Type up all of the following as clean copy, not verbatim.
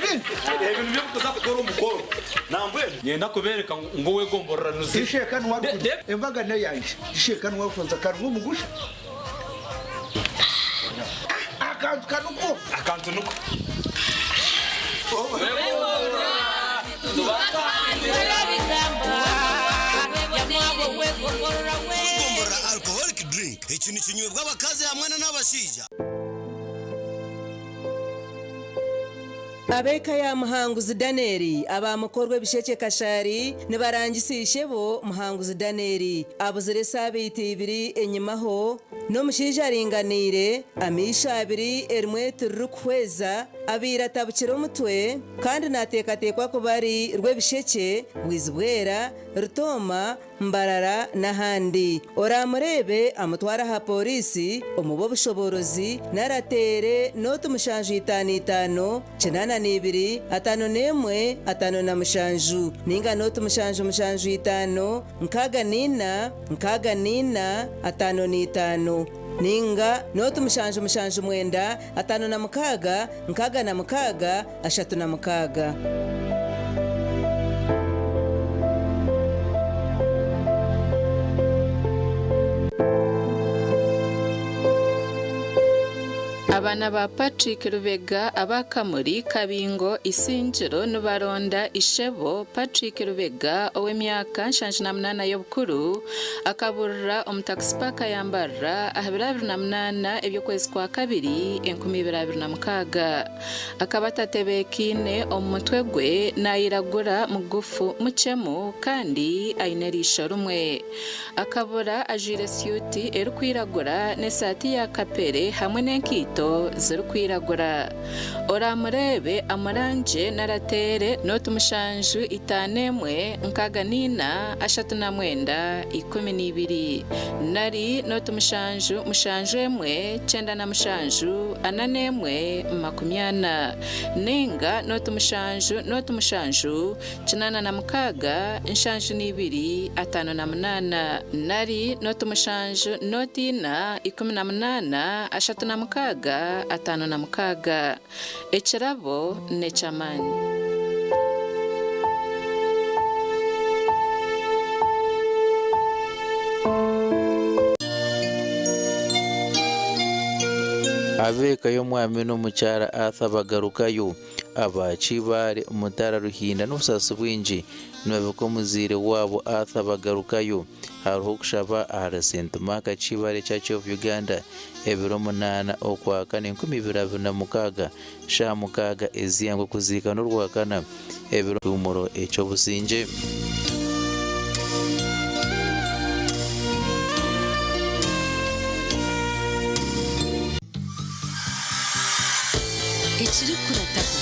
Ebintu by'okuza kukora omukoro nambwenu nyenda kubereka ngu ow'egomborora nuzire. Isheeka niwe arikuza. Embaga n'eyangye. Isheeka niwe arikuza. Karimu omugusha. Akantu kanuko. Akantu nuko. Ow'egomborora Alcoholic Drink. Eki nikinywebwa abakazi hamwe n'abashaija. Ab'eka ya Muhanguzi Daniel aba mukorwa ebishekye Kashari nibarangisa ishebo Muhanguzi Daniel abuzire esaabiiti ibiri enyimaho n'omushaija aringaniire, amaisho abiri erimwe tiririkuhweza, abaire atabukire omutwe kandi nateekateekwa kuba ari Rwebishekye, Bwizibwera, Rutooma, Mbarara n'ahandi. Oraamureebe amutware aha pooriisi omu b'obushoboorozi nari ateere nooti mushanju itaano itaano, kinaana na ibiri, ataano n'emwe, ataano na mushanju, nainga nooti mushanju mushanju itaano, nkaaga na ina, nkaaga na ina, ataano na itaano, nainga nooti mushanju mushanju mwenda, ataano na mukaaga, nkaaga na mukaaga, ashatu na mukaaga. Abaana ba Patrick Lubega aba Kamuli, Kabingo, Isingiro nibaronda ishebo Patrick Lubega ow'emyaka 78 y'obukuru akaburira omu taxi park ya Mbarara aha biro 28 eby'okwezi kwa kabiri 2026. Akaba atatebeekaine omu mutwe gwe, naayiragura, mugufu, mukyemu, kandi aine eriisho rimwe. Akabura ajwaire syuti erikwiragura n'esaati ya kapere hamwe n'enkaito zirikwiragura. Oraamureebe amurangye nari ateere nooti mushanju itaano emwe nkaaga na ina ashatu na mwenda ikumi na ibiri nari nooti mushanju mushanju emwe kyenda na mushanju ana n'emwe 40, nainga nooti mushanju nooti mushanju, kinaana na mukaaga, nshanju na ibiri, 58, nari nooti mushanju nooti ina, 18, 36, 56. Ekirabo n'eky'amaani. Ab'eka y'omwami n'omukyara Arthur bagarukayo. Aba Kibaale, Mutara, Ruhinda n'obusaasi bwingi nibabika omuzaire waabo Arthur Bagarukayo. Hariho okushaba ahari St Mark Kibaale Church of Uganda ebiro munaana Okwakana 2026 shaaha mukaaga ez'eihangwe kuziika n'Orwakana ebiro Kihuumuro eky'obusingye. Ekirikukurataho.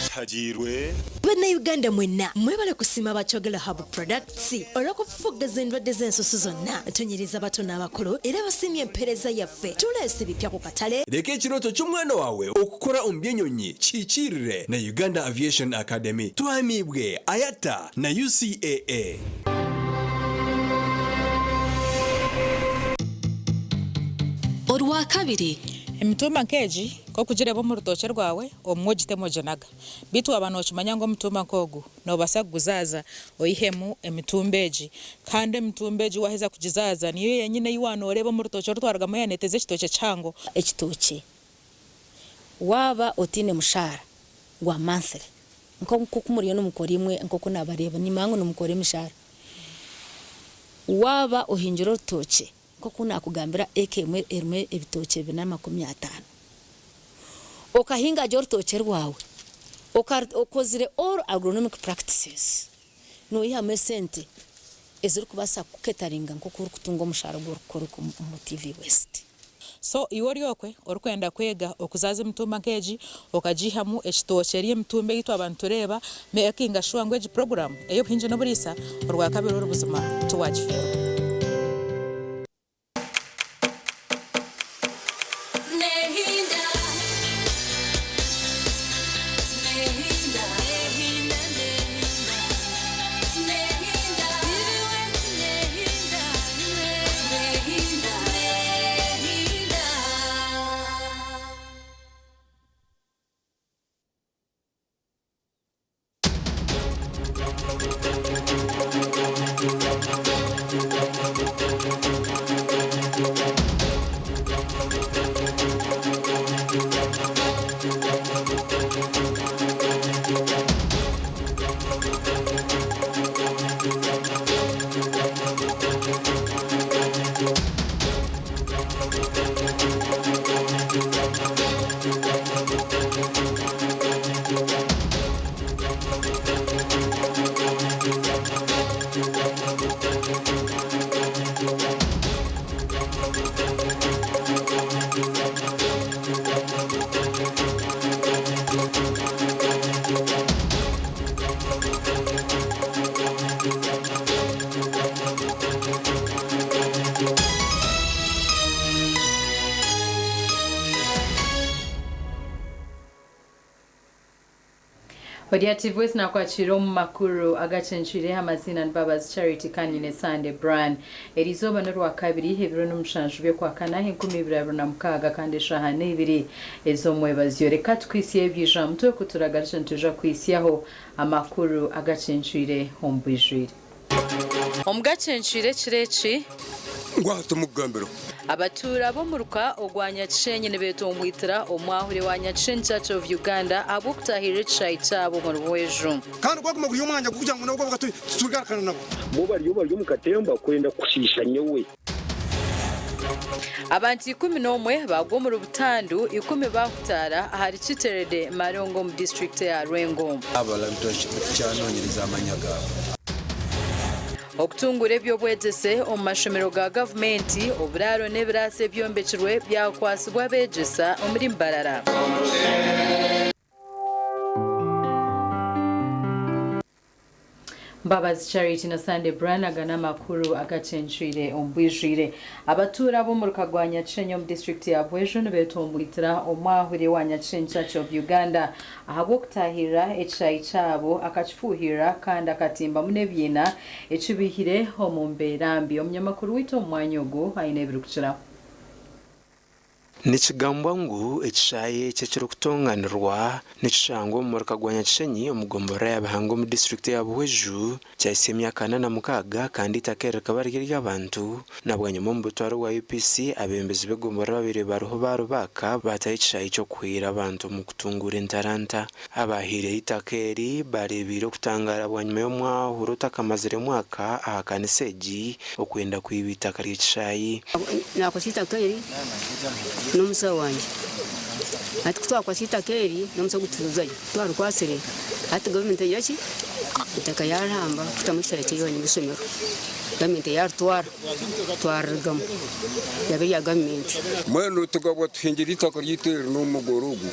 Kihagiirwe. Bannayuganda mwenna mwebale kusiima aba Kyogero Herbal Products olw'okufufuggaza endwadde z'ensusu zonna. Tunyiriza abato n'abakulu era basiimye empeereza yaffe. Tuleese ebipya ku katale. Reka ekirooto ky'omwana waawe okukora omu by'enyonyi kihikiirire na Uganda Aviation Academy. Tuhamiibwe IATA na UCAA. Orwakabiri. Emitumba nk'egi nk'okugireeba omu rutookye rwawe, obumwe ogitema oginaga. Beitu waaba nookimanya ngu omutumba nk'ogu noobaasa kuguzaaza oyihemu emitumba egi. Kandi emitumba egi waaheza kugizaaza niyo yenyine ei waaba nooreeba omu rutookye oru twarugamu yaneeteza ekitookye kihango. Ekitookye waaba otaine mushaara gwa monthly nk'oku muriyo nimukora imwe nk'oku naabareeba nimanya ngu nimukora emishaara, waaba ohingire orutookye Nk'oku naakugambira eka emwe erimu ebitookye 450. Okahinga gye orutookye rwawe, okozire all agronomic practices, noihamu esente ezirikubaasa kukuketaringa nk'oku orikutunga omushaara ogu orikukora omu TV West. So iwe ori okwe orikwenda kwega okuzaaza emitumba nk'egi okagiihamu ekitookye eri emitumba ei twaba nitureeba, makinga sure ngu egi puroguraamu ey'obuhingi n'oburiisa orwakabiri oru buzima tiwaagifeerwa. Ori TV nakwakira omu makuru agacencwire. Amazina ni Mbabazi Charity kandi ne Sunday Brand. Erizooba n'orwakabiri, ebiro n'omushanju by'okwakana 2026, kandi eshaaha n'ibiri ez'omwebazyo. Reka tukwisye ebyija mutwe, kuturagarisha nituja kwisyaho amakuru agacencwire omu bwijwire. Omu gacencwire ekiro eki, ngwaha tumugambiro. Abatuura b'omuruka ogwa Nyakishenyi nibeetombwitira omwahure wa Nyakishenyi Church of Uganda ahabw'okutahirira ekishayi kyabo omuri Bweju. Kandi gwaguma guri omwanya kugira ngu nabwo tugarukana nabo. Bo bariyo bari omu katemba kwenda kushiisha nyowe. Abantu 11 bagwa omuri butandu, 10 bahutaara ahari Kiterede Marongo omu disitulikiti ya Rwengo. Abalala tukyanonyereza amanya gaabo. Okutungura eby'obwegyese omu mashomero ga gavumenti, oburaaro n'ebiraasi ebyombekirwe byakwasibwa abeegyesa omuri Mbarara. Mbabazi Charity na Sunday Branaga n'amakuru agacencwire omu bwijwire. Abatuura b'omuruka gwa Nyakishenyi omu disitulikiti ya Bwejo nibeetombwitira omwahure wa Nyakishenyi Church of Uganda ahabw'okutahirira ekishayi kyabo, akakifuuhirira kandi akatimbamu n'ebiina, ekibihire omu mbeera mbi. Omunyamakuru waitu omu mwanya ogu aine ebirikukiraho. Nikigambwa ngu ekishayi eki ekirikutonganirwa nikishangwa omu muruka gwa Nyakishenyi omu gomborora ya Bihanga omu disitulikiti ya Buhweju. Kyahitsya emyaka 46 kandi eitaka eri rikaba riri ery'abantu. Na bwanyima omu butware bwa UPC, abeebembezi b'egomborora babiri bariho barubaaka bataho ekishayi ky'okuhwera abantu omu kutunguura entaranta. Abahiireho eitaka eri bareebiire okutangaara bwanyima y'omwahuro otakamazire mwaka aha kanisa egi okwenda kwiba eitaka ry'ekishayi. Nakwasa itaka eri n'omusawo wangye. Hati kutwakwasa itaka eri n'omusawo gutuzayo twarikwasire, hati gavumenti yaki itaka yarihamba kutamu ekitare kyeyonyine ishomero. Gavumenti yaritwara, twaririgamu, yaba erya gavumenti. Mbwenu tugabwa tuhingira itaka ryaitu eri n'omugore ogu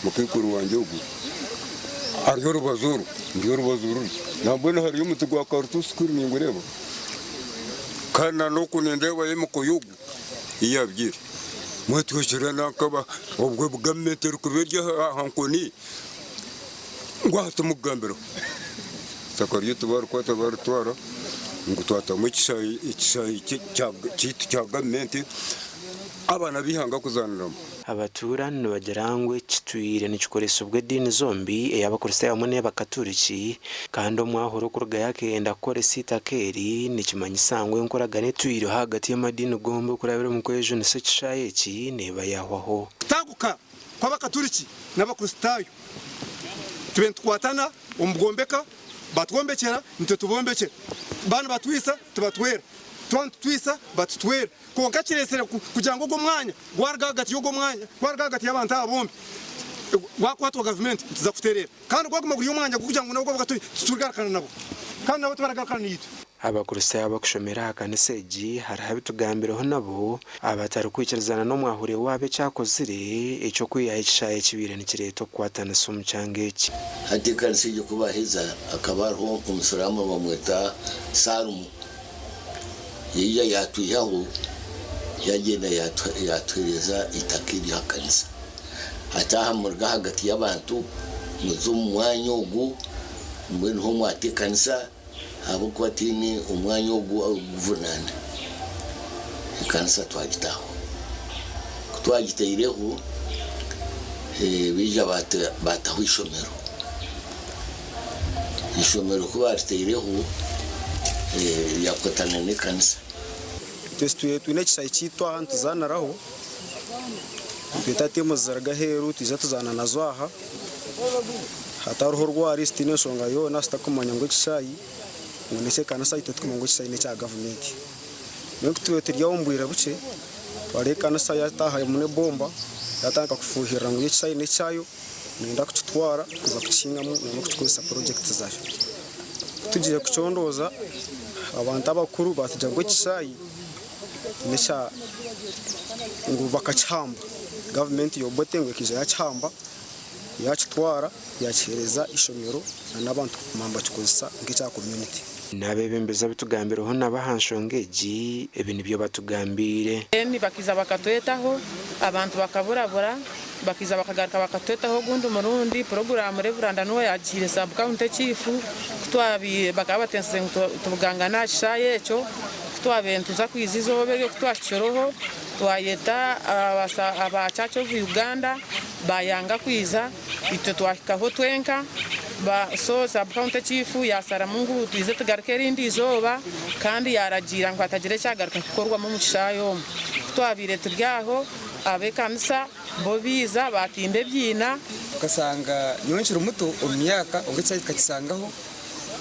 mukaikuru wangye ogu hariyo orubazu oru, ndiyo orubazu ruri nambwenu hariyo omuti gwa karutuusi kuri ningureeba, kandi na n'oku nindeebayo emikoyo ogu eyabyire mwetwekire nankaba obwo gavumenti erikuba eri aha nkoni ngu aha tumugambiraho itaka ryaitu barikwata baritwara ngu twatamu ekishayi ekishayi kyaitu kya gavumenti abaana b'eihanga kuzaaniramu. Abatuura nibagira ngu ekitwire nikikoresibwa ediini zombi, ey'Abakristaayo hamwe n'ey'Abakaturiki, kandi omwahuro okurugayo akenda kukoresa eitaka eri nikimanyisa ngu enkoragana etwireho ahagati y'amadiini gombi okurabira omu kwejunisa ekishayi eki neeba yahwaho. Kutaguka kw'Abakaturiki n'Abakristaayo, tube nitukwatana omu bwombeka, batwombekyera nitwe tubombekyera, baaba nibatwisa tubatwera, twaba nitutwisa batutwera. Kwonka kireetsire kugira ngu ogwo mwanya gwaruga ahagati y'ogwo mwanya, gwaruga ahagati y'abantu aba bombi, gwakwatwa gavumenti nituza kutereera. Kandi gwaguma guri omwanya gw'okugira ngu nabwo titurigarukana nabo kandi nabo tibarigarukana naitwe. Abakristaayo abakushomera aha kanisa egi hariho abitugambireho nabo abatarikwikirizana n'omwahure waabo ekyakozire eky'okwihaho ekishayi ekibaire nikireeta okukwatanisa omu kyanga eki. Hati ekanisa egyo ku baaheza, hakaba hariho Omusiraamu bamweta Salumu, yaija yaatwihaho, yaagyenda yaatuheereza eitaka eri aha kanisa. Hati aha muruga ahagati y'abantu muze omu mwanya ogu, mbwenu niho mwata ekanisa ahabw'okuba tihaine omwanya ogu orikuguvunaana. Ekanisa twagitaho. Ku twagitaireho, baija baataho eishomero. Eishomero ku baaritaireho, ryakwatana n'ekanisa. Itwe twine ekishaayi kyaitu aha nituzaaniraho, nitweta tiimu ziruga aheeru twija tuzaana nazo aha, hatariho orwari titiine nshonga yoona tutakumanya ngu ekishaayi ngu n'ekyekanisa itwe tukumanya ngu ekishaayi n'ekya gavumenti. Mbwenu ku tubaire turi aho omu bwire bukye twareeba ekanisa yataahamu n'ebomba yatandika kufuuhirira ngu yo ekishaayi n'ekyayo neyenda kukitwara kuza kukihingamu n'okukikozesa purojekiti zaayo. Ku tugiire kucondooza abantu abakuru baatugira ngu ekishaayi n'ekya ngu bakakihamba, gavumenti ya Obote ngu ekaija yakihamba yakitwara yakiheereza ishomero n'abantu kuguma nibakikozesa nk'ekya community. N'abeebembezi abutugambireho nabo aha nshonga egi, ebi nibyo batugambiire. Then bakiza bakatwetaho, abantu bakaburabura, bakiza bakagaruka bakatwetaho ogundi murundi, puroguraamu Rev. Nuwe yagihaire Sub County Chief, ku twabaire bakaba batensize ngu tubugangane aha kishaayi ekyo, ku twabaire nituza kwiza eizooba eryo ku twahikireho, twayeta aba Church of Uganda bayanga kwiza, itwe twahikaho twenka, so Sub County Chief yasaramu ngu twize tugaruke erindi izooba kandi yaragiira ngu hatagira ekyagaruka kukorwamu omu kishaayi omu. Ku twabaire turi aho, ab'ekanisa bo baiza baatimba ebiina. Tukasanga nyowe nkiri muto omu myaka obwo ekishaayi tukakisangaho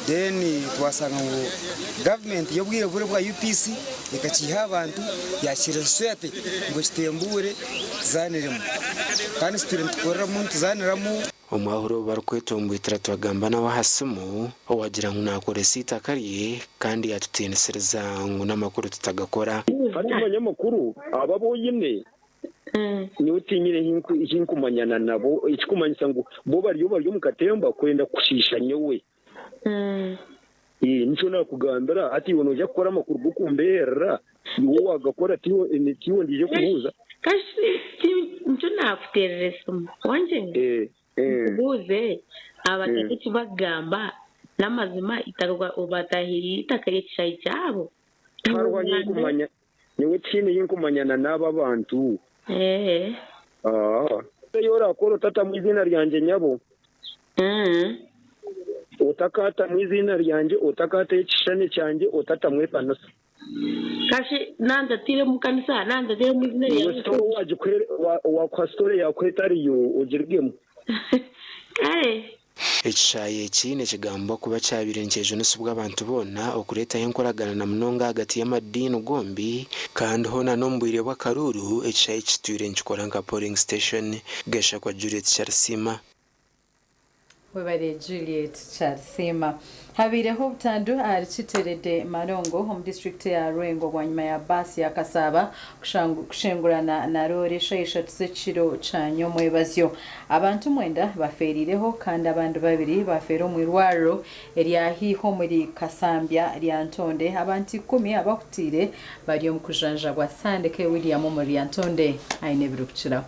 then twasanga ngu gavumenti y'obwire buri obwa UPC ekakiiha abantu yakihereza society ngu ekitembuure tuzaaniremu kandi tutwire nitukoreramu nituzaaniramu. Omwahuri ou barikwetomboitera twagamba nawe aha simu owagira ngu naakoresa eitaka rye kandi yaatutiinisiriza ngu n'amakuru tutagakora. Hati manya amakuru abo abu oine, nyowe tiinyine hi nkumanyana nabo, ekikumanyisa ngu bo bariyo bari omu katemba kwenda kushiisha nyowe. Nikyo naakugambira, hati iwe noija kukora amakuru g'okumbeeherera, iwe waagakora tiiwe ndiija kubuuza. Nikyo naakuteerera esimu wangye ngu nkubuuze abataka eki bakugamba n'amazima eitaka obatahiriire eitaka ry'ekishaayi kyabo? Tihariho ahi nkumanya, nyowe tihaine hi nkumanyana n'abo abantu. Ei oraakora otatamu eiziina ryangye nyabo. Otakaatamu eiziina ryangye, otakaataho ekishushani kyangye, otatamu ekanisa. Kashi nantatire omu kanisa, nantatire omu izina rya Iwe sitore owagikuhe, owakuha sitore yakuha etariyo, ogirugemu. Kare. Ekishaayi eki nikigambwa kuba kyabaire nikyejunisibwa abantu boona okureetaho enkoragana na munonga ahagati y'amadiini gombi kandi hoona n'omu bwire bw'akaruuru ekishaayi kitwire nikikora nka polling station. Gashakwa Juliet Kyarisiima. Webare Juliet Kyarisiima. Habaireho obutandu ahari Kiterede Malongo omu disiturikiti eya Lwengo bwanyima ya baasi ya Kasaaba kushengurana na roore eshaaha ishatu z'ekiro kya nyomwebazyo. Abantu mwenda bafeeriireho kandi abandi babiri bafeera omu irwariro erya haihi omuri Kasambya Lyantonde. Abantu ikumi abahutiire bari omu kujanjabwa. Sande K. William omuri Lyantonde aine ebirikukiraho.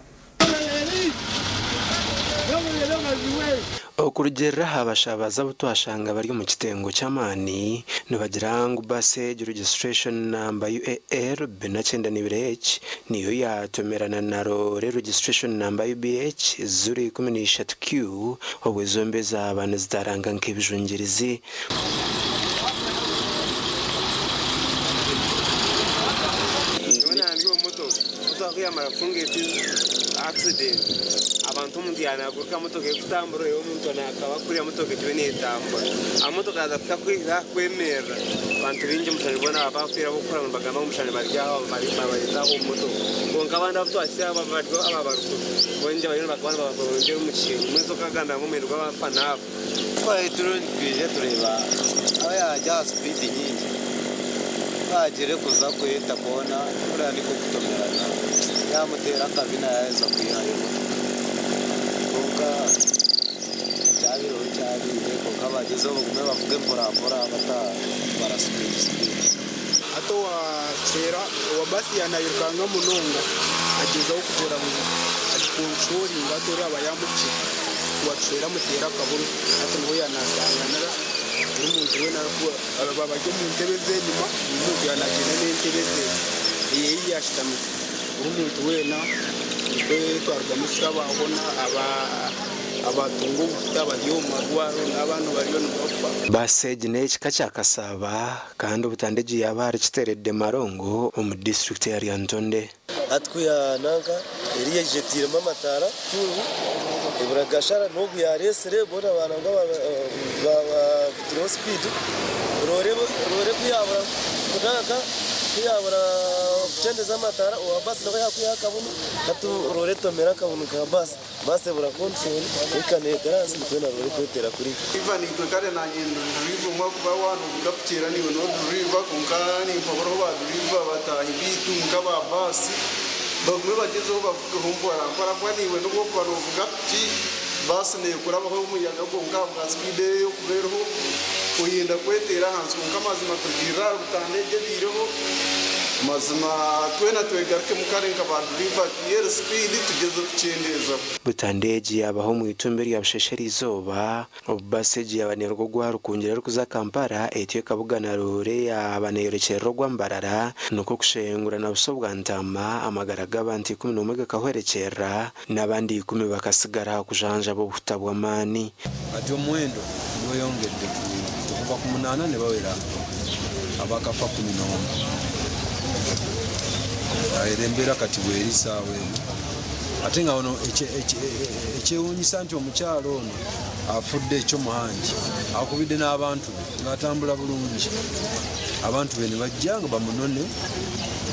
Okurugiirira aha bashabazi abu twashanga bari omu kitengo ky'amaani, nibagira ngu baasi egi registration number UAL 42H niyo yaatomerana na roore registration number UBH 013Q obwo zombi zaaba nizitaranga nk'ebijungirizi. Nyowe nandi omu motoka, motoka ku yamara kutunga eti accident, abantu omuntu yanaguruka motoka ekutambura oreeba omuntu nakaba kuriya motoka egyo netambura. Aha motoka yaza kuhika kwihika aha kwemerera, abantu baingi omushana boona baba bafiire ahabw'okukora ngu nibagamba ngu omushana bari aho nibabareta aho omu motoka. Kwonka abandi abu twahitsire aba bari aba barukuru, boingi bariyo nibakaba nibabarungira omu kishengye. Mbwenu itwe okagambira ngu omuhendo gw'abafa n'abo. Twaba turiyo nitwija tureeba aba yaagya aha sipiidi nyingi, ku yaagire kuza kweta koona kuriya nikwo kutomerana yaamuteera akabina yaaheza kwihayo emotoka. Kwonka kyabaireho kyabaire kwonka bagyezeho bagume bavuge mporampora batatwara sipiidi sipiidi. Hati owa kyeera owa baasi yaanayirukanga munonga agyezaho kugira ngu agikonturoringe hati ori aba yaamukira owakishwera amuteera akabunu hati niho yaanasanganira buri muntu weena baba bari omu ntebe ez'enyima buri muntu yaanagyenda n'entebe ze ei yaashutami buri muntu weena nikwo twarugamu twabaahona aba. Abatunga obuhuta bari omu marwaro n'abandi bariyo nibafa. Baasi egi n'ey'ekika kya Kasaaba kandi obutandegye yaaba ahari Kiteredde Marongo omu disiturikiti ya Lyantonde. Hati kwiha nanka eriya eija etairemu amataara full ebura gashara n'ogu yaresire boona ba nangwa bavugireho speed roore roore kuyabura kunanka kuyabura kukyendeza amataara owa bus nawe yakwihaho akabunu hati roore etomera akabunu ka bus. Baasi ebura control eka neetera ahansi nikwo na roore ekwetera kuriya. Ivan itwe kare nanye ndi duriva omwe ahakuba waaba novuga piki era naiwe no duriva kwonka nimpaburaho ba duriva bataahi beitu nk'aba baasi bagume bagyezeho bavugeho mpora mpora ahakuba naiwe nobu orikuba novuga piki Baasi neekurabaho omuyaga gwonka ahabwa sipiidi erikuba eriho, oyenda kweteera ahansi kwonka mazima kurugiirira ahari butanda egi ebaireho, mazima twena twegarukemu kare nka baaduriiva eri sipiidi tugyeze kukyendeezaho. Butanda egi yaabaho omu itumbi erya Busheeshe eriizooba obu baasi egi yaaba neeruga ogwa Rukungiri erikuza Kampala etyo ekabugana loore yaaba neeyorekyerera ogwa Mbarara nikwo kushengura na buso bwa ntaama amagara g'abantu 11 gakahwerekyerera n'abandi ikumi bakasigara aha kujanjaba obuhuta bw'amaani. Kati omuwendo gweyongedde okuva ku munaana ne bawera abakafa 11. Era embeera kati bweri saawa eno ate nga wano ekyewuunyisa nti omukyala ono afudde ekyomuhangi akubidde n'abantu be ng'atambula bulungi abantu be ne bajja nga bamunone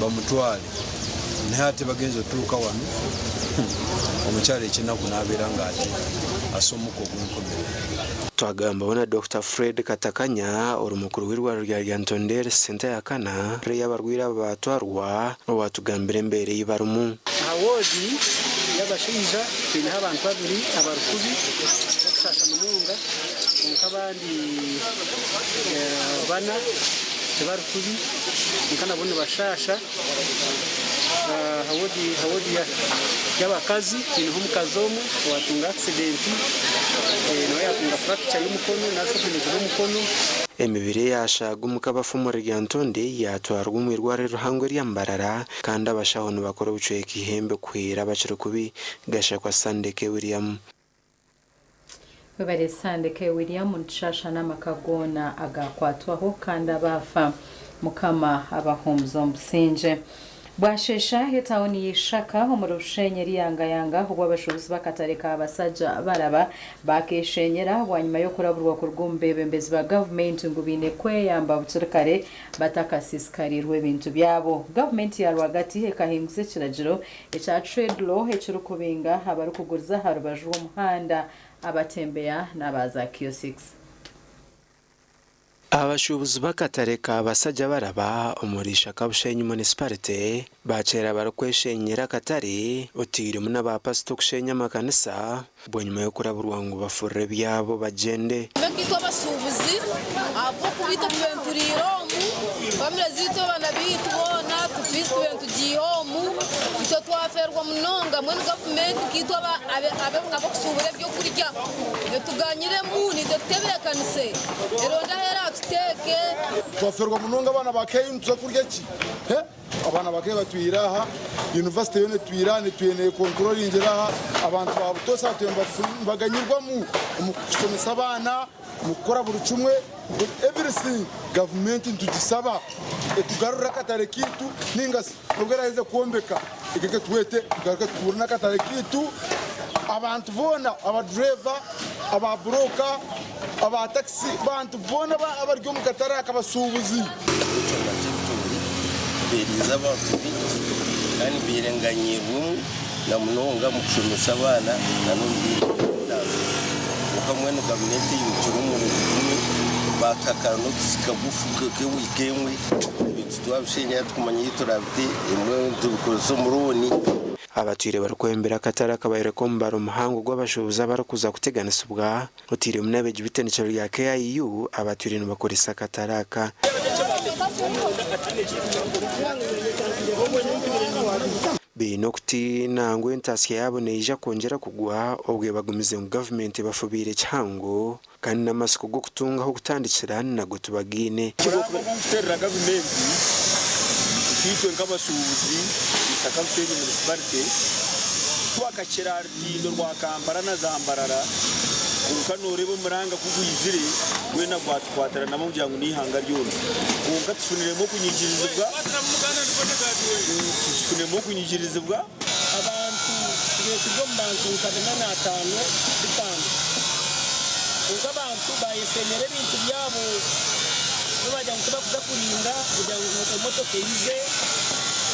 bamutwale naye ate bagenze otuuka wano omukyala ekyenaku n'abeera ng'ate assa omukka ogw'enkomerero. Twagambaho na Dokita Fred Katakanya ori mukuru w'eirwariro rya Lyantonde Health Centre ya kana ei abarwaire aba baatwarwa owatugambira embeera ei barimu. Aha woodi y'abashaija twineho abantu babiri abarikubi bakusaasa munonga kwonka abandi bana tibarikubi kwonka nabo nibashaasha. Aha woodi y'abakazi twineho omukazi omwe owatunga accident nawe yatunga fracture y'omukono narishi okumeneka omukono. Emibiri eyashaaga omu kabafu omuri Lyantonde yaatwarwa omu irwariro rihango erya Mbarara kandi abashaho nibakora obucweka eihembe kuhwera abakiri kubi, Gashakwa Sunday K. William. Webare Sunday K. William nitushasha n'amaka goona agakwatwaho kandi abaafa Mukama abahuumuze omu busingye. Bwasheesha etauni y'Ishaka omuri Bushenyi eriyangayanga obu abashuubuzi b'akatare ka Basajja Baraba baakeshenyera bwanyima y'okuraburwa kuruga omu beebembezi ba gavumenti ngu baine kweyamba bukiri kare batakasiisikariirwe ebintu byabo. Gavumenti ya rwagati ekahinguza ekiragiro ekya Trade Law ekirikubinga abarikuguriza aha rubaju rw'omuhanda, abatembeya n'aba za kiosks. Abashuubuzi b'akatare ka Basajja Baraba omuri Ishaka Bushenyi Munisiparite baakyera barikweshenyera akatare oteiremu na baapasita okushenya amakanisa bwanyima y'okuraburwa ngu bafurure ebyabo bagyende. Itwe abashuubuzi ahabw'okuba itwe tube nituriira omu, famire zaitu abaana baitu boona fiizi tube nitugiiha omu, itwe twafeerwa munonga mbwenu gavumenti nkaitwe ab'okushuubura ebyokurya etuganyiremu naitwe tutebeekanise eronde ahu eraatuteeke. Twafeerwa munonga abaana ba KU nituza kurya ki? Abaana ba KU batwire aha, yunivasite yoona etwire aha neekonturoringira aha, abantu ba butoosha batwire nibaganyirwamu omu kushomesa abaana, omu kukora buri kimwe, everything. Gavumenti nitugisaba etugarurire akatare kaitu nainga shi n'obu eraheza kwombeka egaruke etwete tugaruke tuhure n'akatare kaitu. Abantu boona abadureeva, aba buroka, aba takisi, abantu boona abari omu katare aka abashuubuzi. Ekyoma ky'ebitoori mpeerize abantu baingi kandi mbaire nganyiirwemu na munonga omu kushomesa abaana na n'omu bindi by'obutaasa. Kwonka mbwenu gavumenti eyimukire omurundi gumwe baatuhakana n'otuzi kagufu k'ewiiki emwe ebintu twabishenya tikumanya ei turaabite ebimwe nitubikoresa omu rooni. Abatwire barikwembera akatare akabaire k'omubaro muhango gw'abashuubuzi abarikuza kuteganisibwa oteiremu n'abeegi b'itendekero rya KIU abatwire nibakoresa akatare aka. Baine okutiina ngu entaasya yaabo neija kwongyera kugwa obwo bagumize ngu gavumenti ebafubiire kihango kandi n'amatsiko g'okutunga ah'okutandikira nago tibagaine. Omurambo ogu nkuteerera gavumenti nkaitwe nk'abashuubuzi Ishaka Bushenyi Munisiparite twakakira aha rutindo rwa Kampala na za Mbarara kwonka nooreeba omuranga ku gwizire gwena gwatukwatiranamu kugira ngu n'eihanga ryona kwonka tufuniremu okunyigirizibwa tufuniremu okunyigirizibwa. Abantu tureetsirwe omu bantu nka bina n'ataano bitaano. Kwonka abantu baayeshenyera ebintu byabo bo baagira ngu tibakuza kurinda kugira ngu emotoka eize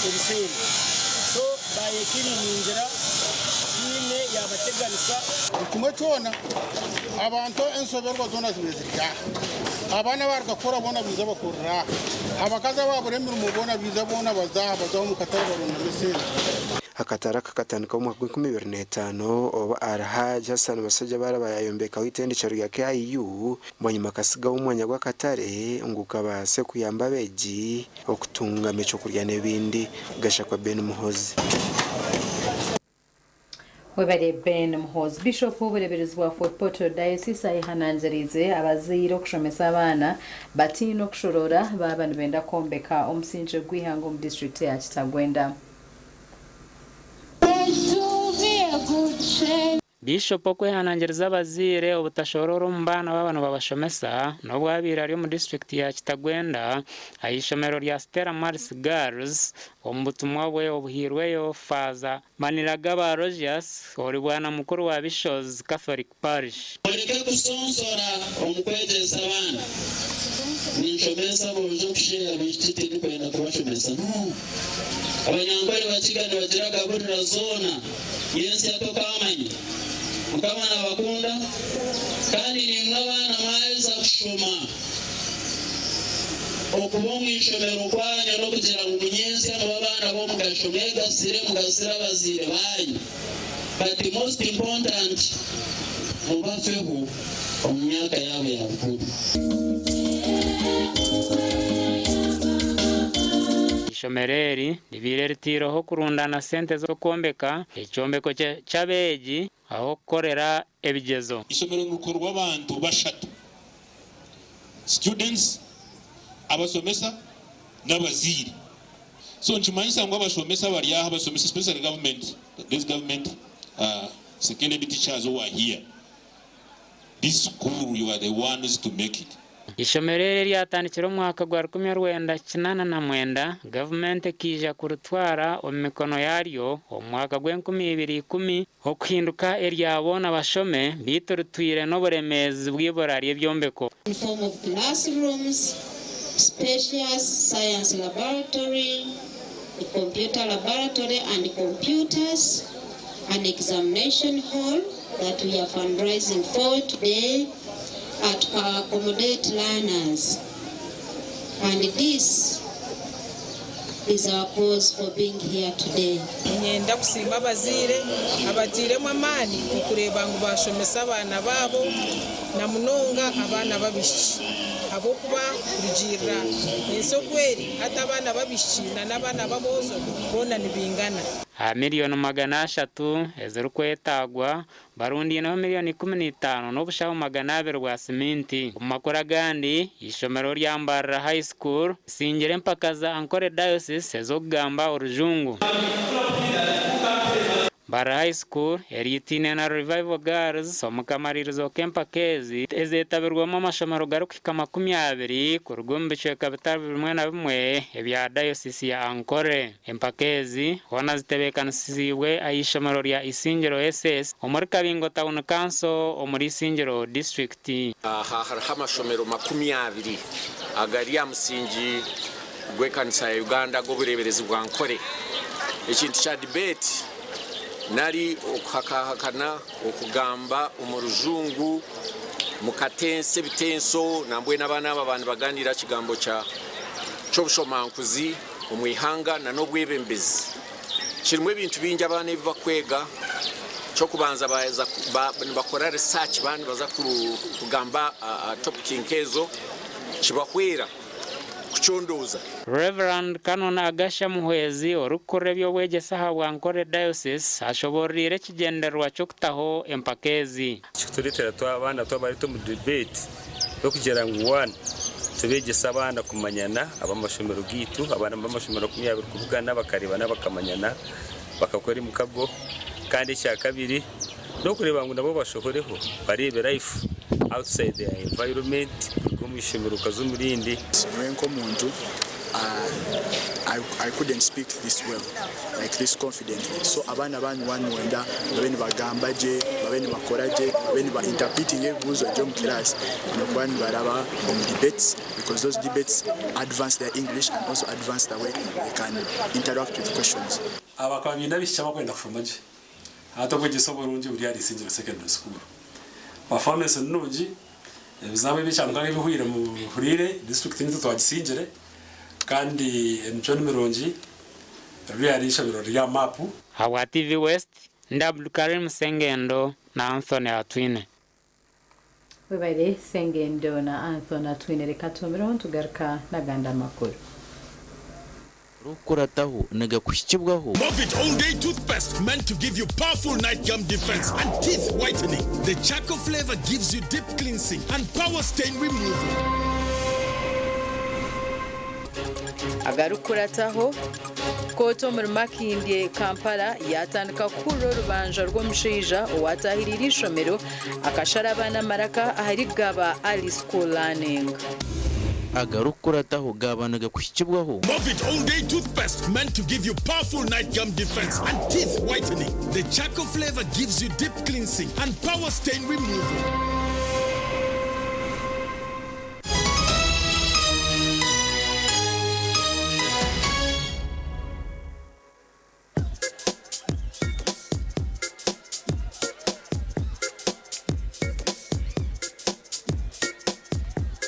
ebishengye. So baayekiriiningira tihaine yaabateganisa. Buri kimwe kyona abantu enshoberwa zoona zibaire ziri aha. Abaana abaruga kukora boona baija bakorera aha. Abakazi abaabura emirimo boona baija boona baza aha baza omu katare barondamu esente. Akatare aka kakatandikaho omwaka gw'enkumi ibiri n'etaano obu Alhaj Hassan Basajjabalaba yaayombekaho eitendekyero rya KIU bwanyima akasigaho omwanya gw'akatare ngu kabaase kuyamba abeegi okutungamu eky'okurya n'ebindi. Gashakwa Ben Muhoozi. Webare Ben Muhoozi. Bishop w'obureeberezi bwa Fort Portal Diocese ayehanangiriize abazaire okushomesa abaana bataine okushoroora baaba nibenda kwombeka omusingye gw'eihanga omu disiturikiti ya Kitagwenda. Biishopu okwehanangiriza abazaire obutashoroora omu baana baaba nibabashomesa n'obu abaire ari omu disiturikiti ya Kitagwenda ah'eishomero rya Stella Maris Girls omu butumwa bwe obuhairweyo Faaza Maniragaba Aloysius ori bwana mukuru wa Bishozi Catholic Parish. Mureke kusonsora omu kwegyesa abaana. Ninshomesa aboojo kusheeha abaishiki tindikwenda kubashomesa. No. Abanyankore bakiga nibagira gaburira zoona nyentsya tokaamanya. Mukama nabakunda kandi naimwe abaana mwaheza kushoma okuba omu ishomero kwanyu n'okugira ngu munyentsya mube abaana b'omugasho mwegasire mugasire abazaire banyu. But most important mubafeho omu myaka yaabo ya bukuru. Eishomero eri ribaire ritaireho kurundana sente z'okwombeka ekyombeko ky'abeegi ah'okukorera ebigyezo. Eishomero nirikorwa abantu bashatu, students, abashomesa n'abazaire. So nikimanyisa ngu abashomesa abari aha, abashomesa especially government, these government secondary teachers who are here, this school you are the ones to make it. Eishomero eri eryatandikire omu mwaka gwa 1989, gavumenti ekaija kuritwara omu mikono yaryo omu mwaka gw'enkumi ibiri ikumi okuhinduka erya boona bashome beitu ritwire n'oburemeezi bw'eibura ry'ebyombeko. In form of classrooms, spacious science laboratory, a computer laboratory and computers, an examination hall that we are fundraising for today to accommodate learners. And this is our cause for being here today. Niinyenda kusiima abazaire abatairemu amaani okureeba ngu baashomesa abaana baabo na munonga abaana b'abaishiki ahabw'okuba kurugiirira ensi oku eri hati abaana b'abaishiki na n'abaana b'aboojo boona nibaingana. Aha miriyoni 300 ezirikwetaagwa, Barundaineho miriyoni 15 n'obushaho 200 bwa siminti. Omu makuru agandi, eishomero rya Mbarara High School risingire empaka za Ankole Diocese ez'okugamba orujungu. Mbarara High School eriitaine na Revival Girls omu kamaririzo k'empaka ezi ezetabirwemu amashomero garikuhika 20 kuruga omu bicweka bitari bimwe na bimwe ebya Diocese ya Ankole. Empaka ezi hoona zitebeekanisiziibwe aha ishomero rya Isingiro SS omuri Kabingo Town Council omuri Isingiro District. Aha hariho amashomero 20 agari aha musingi gw'ekanisa ya Uganda ag'obureeberezi bwa Nkore. Ekintu kya debate nari okuhakahakana, okugamba omu rujungu mukatensa ebitenso nambwenu abaana aba baaba nibaganiira aha kigambo ky'obushomankuzi. omu ihanga na n'obwebembezi. Kirimu ebintu bingi abaana ebi bakwega, eky'okubanza baaheza nibakora research baaba nibaza kugamba aha topic nk'ezo kibahwera kucondooza. Rev. Canon Agasha Muhwezi orikukurira eby'obwegyese ahabwa Nkore Diocese ashoboororeire ekigyendererwa ky'okutaho empaka ezi. Ekikutureetera abaana twabareeta omu debate n'okugira ngu one tubeegyese abaana kumanyana ab'amashomero gaitu, abaana b'amashomero 20 kubugana bakareebana bakamanyana bakakora emikago kandi ekyakabiri n'okureeba ngu nabo bashohoreho bareebe life outside their environment kuruga omu ishomero okaza omu rindi. Nyowe nk'omuntu I couldn't speak this well like this confidently so abaana banyu waaba niwenda babe nibagamba gye, babe nibakora gye, babe niba interpreting ebibuuzo gye omu class baine kuba nibaraba omu debates because those debates advance their English and also advance the way they can interact with questions. Aba bakaba baine abaishiki abakwenda kushoma gye. Hati obwegyese oburungi buri ahari Isingiro Secondary School. Performance ni nungi, ebizamu eby'ekyamukaga ebihweire muhuriire, district nitwe twagisingire kandi emicwe ni mirungi. Riri ahari ishomero riri aha maapu. Ahabwa TV West, ndi Abdulkarim Sengendo na Anthony Atwine. Webare Sengendo na Anthony Atwine. Reka tuhumireho nitugaruka n'agandi amakuru. Orikukurataho nigakuhikibwaho. Movit All Day Toothpaste meant to give you powerful night gum defense and teeth whitening. The charcoal flavor gives you deep cleansing and power stain removal. Agarikukurataho, Kooti omuri Makindye, Kampala yaatandika kuhurira orubanja rw'omushaija owaatahiriire eishomero akashara abaana amaraka ahari Gaba Early School Learning. Agarikukurataho gaaba nigakuhikibwaho. Movit All Day Toothpaste meant to give you powerful night gum defense and teeth whitening. The charcoal flavor gives you deep cleansing and power stain removal.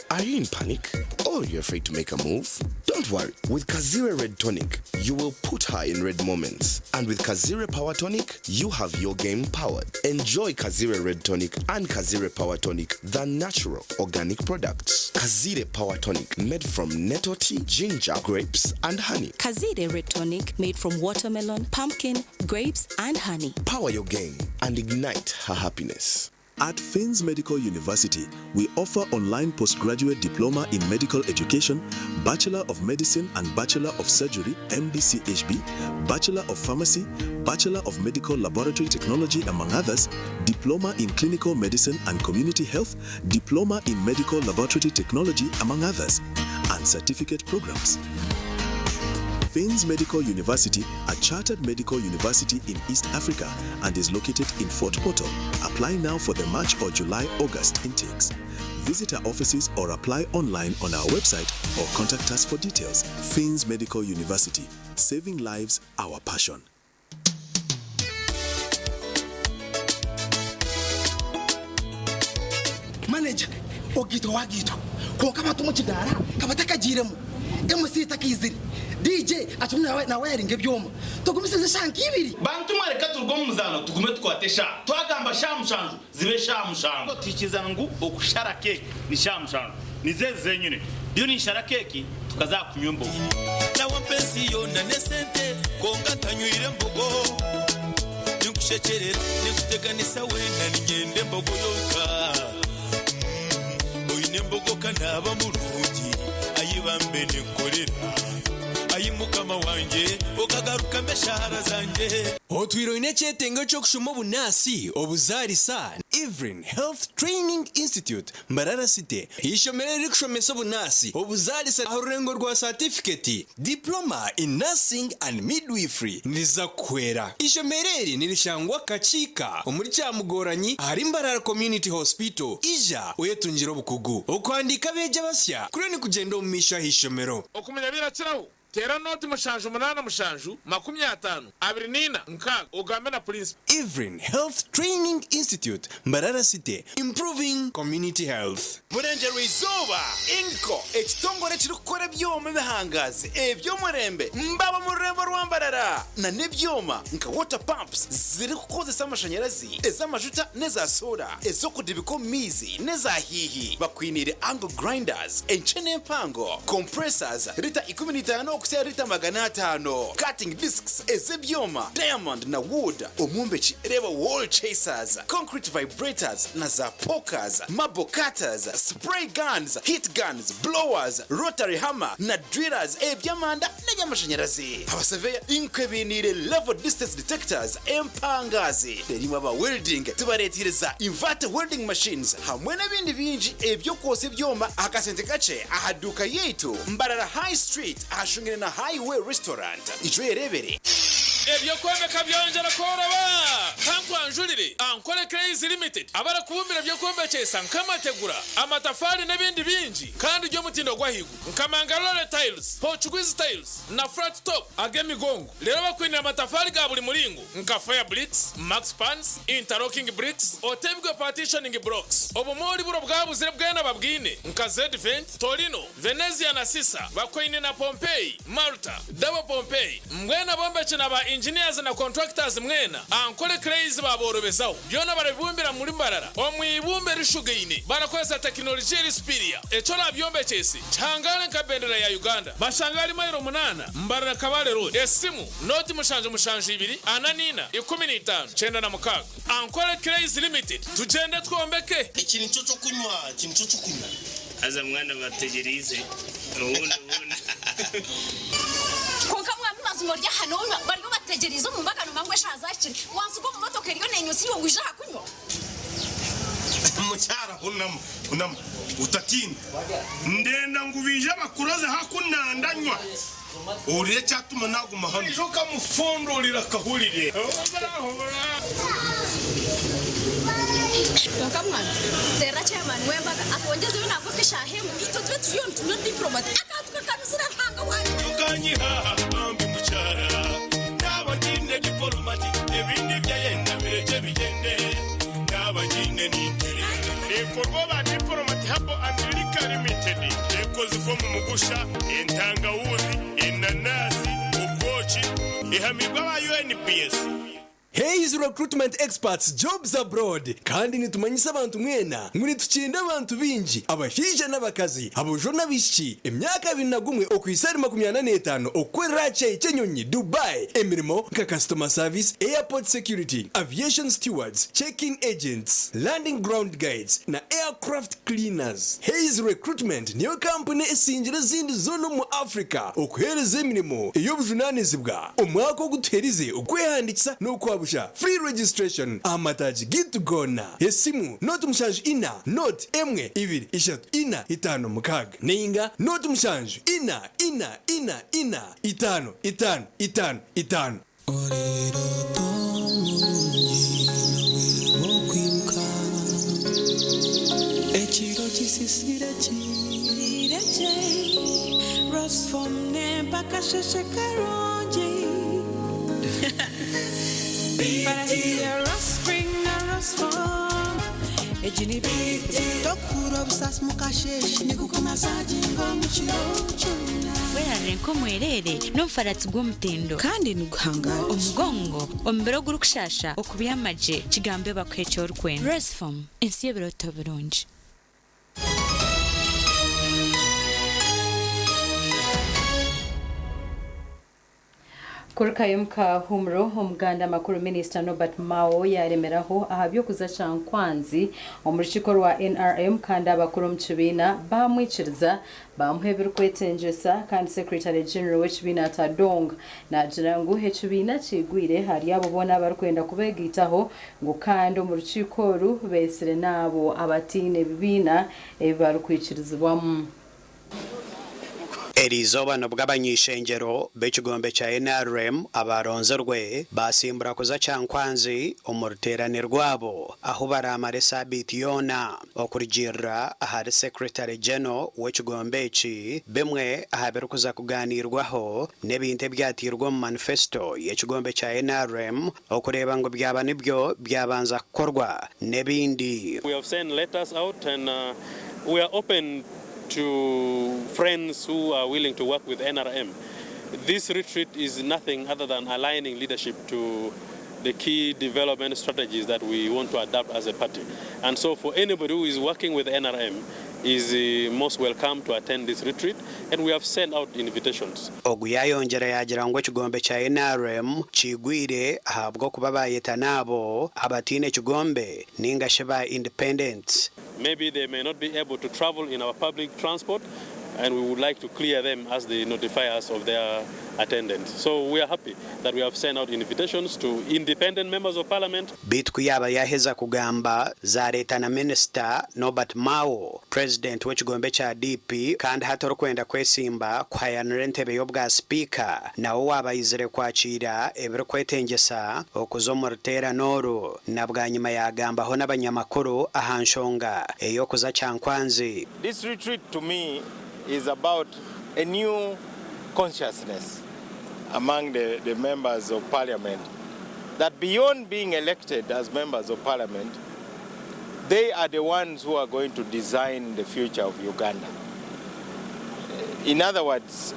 Are you in panic? Or you're afraid to make a move? Don't worry. With Kazire Red Tonic, you will put her in red moments. And with Kazire Power Tonic, you have your game powered. Enjoy Kazire Red Tonic and Kazire Power Tonic, the natural organic products. Kazire Power Tonic, made from nettle tea, ginger, grapes, and honey. Kazire Red Tonic made from watermelon, pumpkin, grapes, and honey. Power your game and ignite her happiness. At Finns Medical University, we offer online postgraduate diploma in medical education, Bachelor of Medicine and Bachelor of Surgery, MBCHB, Bachelor of Pharmacy, Bachelor of Medical Laboratory Technology, among others, Diploma in Clinical Medicine and Community Health, Diploma in Medical Laboratory Technology, among others, and certificate programs. Finns Medical University, a chartered medical university in East Africa and is located in Fort Portal. Apply now for the March or July August intakes. Visit our offices or apply online on our website or contact us for details. Finns Medical University, saving lives, our passion. Manager ogiitwa wagiitwa kwonka abantu omu kidaara ka batakagiiremu, MC takaizire, DJ akirimu nawayaringa ebyoma. Tugumisirize eshaaha nk'ibiri. Bantu mwe reka turuge omu muzaano tugume tukwate eshaaha. Twagamba shaaha mushanju zibe shaaha mushanju. Twikiriza ngu okushara keeki ni shaaha mushanju. Nizo ezi zenyine. Ndiyo ninshara keeki tukaza aha kunywa embogo. Nawe mpa ensi yoona n'esente kwonka ntanywire mbogo. Ninkushekyerera, ninkuteganisa weena niinyenda embogo yonka. Oine embogo ka naaba murungi, ayi bambe ninkukorera. Ayi Mukama wangye, okagarukamu eshaara zangye. Otwire oine ekyetengo ky'okushoma obunaasi, obuzaarisa, Evelyn Health Training Institute, Mbarara City, eishomero eririkushomesa obunaasi, obuzaarisa aha rurengo rwa saatifiketi, Diploma in Nursing and Midwifery, niriza kukuhwera. Eishomero eri nirishangwa Kakiika omuri Kyamugoranyi ahari Mbarara Community Hospital. Ija oyetungire obukugu. Okuhandiika abeegi abasya kuriyo nikugyenda omu maisho aha ishomero. Okumanya birakiraho, teera nooti 7 87 54 6 ogambe na purinsipo. Evelyn Health Training Institute, Mbarara City, improving community health. Burengyerwa izooba, Ingco, ekitongore ekirikukora ebyoma ebihangazi eby'omurembe mbaba omu rurembo rwa Mbarara na n'ebyoma nka water pumps zirikukozesa amashanyarazi, ez'amajuta n'eza soora, ez'okudibika omu maizi n'eza hiihi. Bakwiniire angle grinders enkye n'empango, compressors rita 15 okuhitsya ahari rita 500, cutting discs ez'ebyoma, diamond na wood. Omwombeki reeba wall chasers, concrete vibrators na za pokers, marble cutters, spray guns, heat guns, blowers, rotary hammer na drillers eby'amanda n'eby'amashanyarazi. Abasaveya Ingco ebainiire level distance detectors empangazi. Reero aba welding tubareeteire za inverter welding machines hamwe n'ebindi bingi eby'okwotsya ebyoma aha kasente kakye aha duuka yaitu Mbarara High Street ahashungire na Highway Restaurant. Ija oyereebere. Eby'okwombeka byongyera kworoba! Kankwanjurire Ankole Clays Limited abarikubumbira eby'okwombekyesa nk'amategura, amatafaari n'ebindi bingi kandi by'omutindo gw'ahaiguru nka Mangalore Tiles, Portuguese Tiles na Flat Top ag'emigongo. Reero bakwinire amatafaari ga buri muringo nka Fire Bricks, Max Pans, Interlocking Bricks, Otebigwe Partitioning Blocks. Obumoori buri obwabuzire bwena babwine nka Z-Vent, Torino, Venezia na Sisa bakwaine na Pompeii, Malta, Double Pompeii, mbwenu abombeki na ba engineers na contractors mwena Ankole Clays baaborobezaho. Byona barabibumbira muri Mbarara omu ibumba erishugaine barakozesa tekinolijiya eri superior. Eki orabyombekyese kihangare nka bendera ya Uganda. Bashanga ahari mailo munaana Mbarara Kabale Road. Esimu, nooti 772 44 15 96. Ankole Clays Limited, tugyende twombeke! Eki nikyo ky'okunywa, eki nikyo ky'okunywa. Haza mwana bategyereize obundi obundi. Kwonka mwami mazima ori aha nonywa bariyo bategyereize omu mbaga nomanya ngu eshaaha zahikire wansiga omu motoka eriyo nenywa iwe ngu ija aha kunywa. Mukyara hunama, hunama otatiina. Ndenda ngu baije bakurozeho aku nandanywa. Ohurire ekyatuma naguma hanu. Oija okamufondorera akahurire. Kwonka mwana terera chairman w'embaga atwongyezeyo nangwa nk'eshaaha emwe itwe tube turiyo nitunywa diplomat akantu kakanuzire Ruhanga wangye. Okanyiha bambi mukyara Naaba ngiine dipolomati Ebindi ebyayenda birekye bigyende Naaba ngiine ninterera. Ekorwa ba Diplomat Herbal and Liquor Limited. Ekozirwe omu mugusha, entangawuzi, enanasi, obwoki. Ehamiibwe aba UNBS. Hays Recruitment Experts Jobs Abroad Kandi nitumanyisa abantu mwena ngu nitukyenda abantu baingi, abashaija n'abakazi, aboojo n'abaishiki, emyaka 21 okuhitsya ahari 45 okukorera aha kishaayi ky'enyonyi Dubai emirimo nka Customer Service, Airport Security, Aviation Stewards, Check-in Agents, Landing Ground Guides na Aircraft Cleaners. Hays Recruitment niyo kampuni esingire ezindi zoona omu Africa okuheereza emirimo ey'obujunaanizibwa. Omwaka ogu tuherize okwehandiikisa n'okwabusha, free registration, aha mataagi gaitu goona. Esimu, 074 0 1 2 3 4 5 6 nainga 0 7 4 4 4 4 5 5 5 5. Oriroota omurungi n'obwire bw'okwimuka Ekiro kisisire Kirekye Rosform nempa akasheshe karungi Farasi ya Rospring na Rosform Egi ni BT Tokuhurira obusaasi mukasheshe Nigukumasaginga omu kiro kyona. Werarire nk'omwereere n'omufaratsi gw'omutindo. Kandi niguhangaara. Omugongo, omubiri ogurikushaasha, okubyama gye, kigambe bakuhe eki orikwenda. Rosform, ensi y'ebirooto birungi. Kurukayo omu kahuumuro, Omuganda amakuru Minisita Norbert Mao yaaremeraho aha by'okuza Kyankwanzi omu rukiiko rwa NRM kandi abakuru omu kibiina baamwikiriza baamuha ebirikwetengyesa kandi Secretary General w'ekibiina Tadong naagira ngu ekibiina kiigwire ahari abo boona abarikwenda kubeegaitaho ngu kandi omu rukiiko oru beetsire n'abo abataine bibiina ebi barikwikirizibwamu. Eriizooba nibwo abany'eishengyero b'ekigombe kya NRM abaaronzirwe baasimbura kuza Kyankwanzi omu ruteerane rwabo ahu baraamare esaabiiti yoona. Okurugiirira ahari Secretary General w'ekigombe eki, bimwe aha birikuza kugaaniirwaho n'ebintu ebyateirwe omu manifesto y'ekigombe kya NRM okureeba ngu byaba nibyo byabanza kukorwa n'ebindi. We have sent letters out and we are open to friends who are willing to work with NRM. This retreat is nothing other than aligning leadership to the key development strategies that we want to adapt as a party. And so for anybody who is working with NRM is uh, most welcome to attend this retreat and we have sent out invitations. Ogu yayongyera yaagira ngu ekigombe kya NRM kiigwire ahabw'okuba baayeta n'abo abataine kigombe ninga shi ba independents. Maybe they may not be able to travel in our public transport. And we would like to clear them as they notify us of their attendance. So we are happy that we have sent out invitations to independent members of parliament. Beitu ku yaaba yaaheza kugamba, zareeta na Minisita Norbert Mao, Purezidenti w'ekigombe kya DP kandi hati orikwenda kwesimba kuhayanira entebe y'obwa sipiika nawe owaaba aizire kwakiira ebirikwetengyesa okuza omu ruteerane oru na bwanyima yaagambaho n'abanyamakuru aha nshonga ey'okuza Kyankwanzi. This retreat to me is about a new consciousness among the, the members of parliament that beyond being elected as members of parliament, they are the ones who are going to design the future of Uganda. In other words,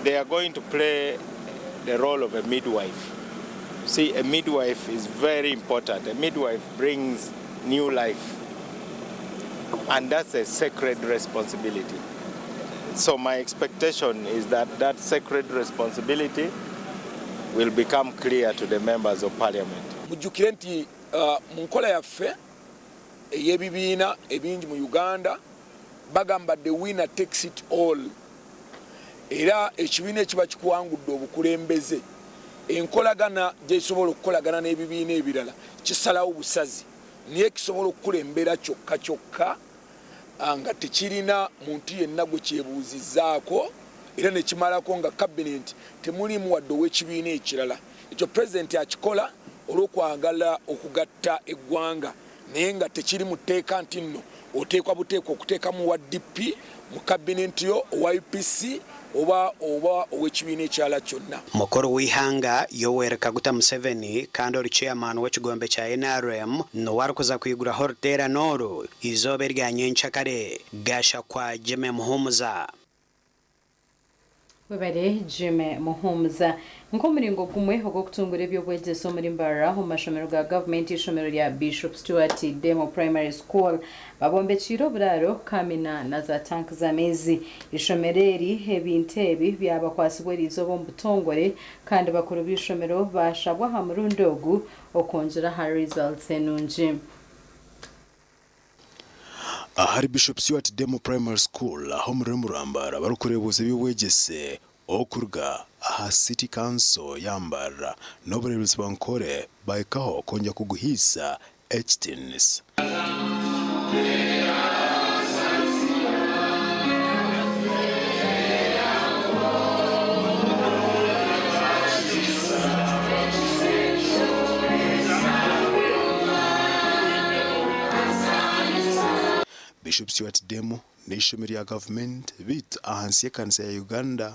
they are going to play the role of a midwife. See, a midwife is very important. A midwife brings new life. And that's a sacred responsibility. So my expectation is that that sacred responsibility will become clear to the members of parliament. Mujjukire nti mu nkola yaffe ey'ebibiina ebingi mu Uganda bagamba the winner takes it all era ekibiina ekiba kikuwangudde obukulembeze enkolagana gyekisobola okukolagana n'ebibiina ebirala kisalawo busazi naye kisobola okukulembera kyokka kyokka nga tekirina muntu yenna gwe kyebuuzizzaako era ne kimalako nga kabinenti temuliimu wadde ow'ekibiina ekirala. Ekyo Pulezidenti akikola olw'okwagala okugatta eggwanga naye nga tekiri mu tteeka nti nno oteekwa buteekwa okuteekamu owa DP mu kabinenti yo, owa UPC oba oba ow'ekibiina ekirala kyonna. Mukuru w'eihanga Yoweri Kaguta Museveni kandi ori Chairman w'ekigombe kya nrm niwe arikuza kwiguraho oruteerane oru eizooba erya nyencakare. Gashakwa Jimmy Muhumuza. Webare Jimmy Muhumuza. Nk'omuringo gumwe ogw'okutungura eby'obwegyese omuri Mbarara omu mashomero ga gavumenti eishomero rya Bishop Stuart Demo Primary School babombekiire oburaaro, kamina na za tank z'amaizi. Eishomero eri ebintu ebi byabakwasibwa eriizooba omu butongore kandi bakuru b'eishomero baashabwa aha murundi ogu okwongyera aha results enungi. Ahari Bishop Stuart Demo Primary School ahu omuri Murambara barikureebuuza eby'obwegyese okuruga aha City Council ya Mbarara n'obureeberezi bwa Nkore bahikaho kwongyera kuguhaisa ekitiinisa. Bishop Stuart Demo n'eishomero rya gavumenti beitu ahansi y'ekanisa ya Uganda.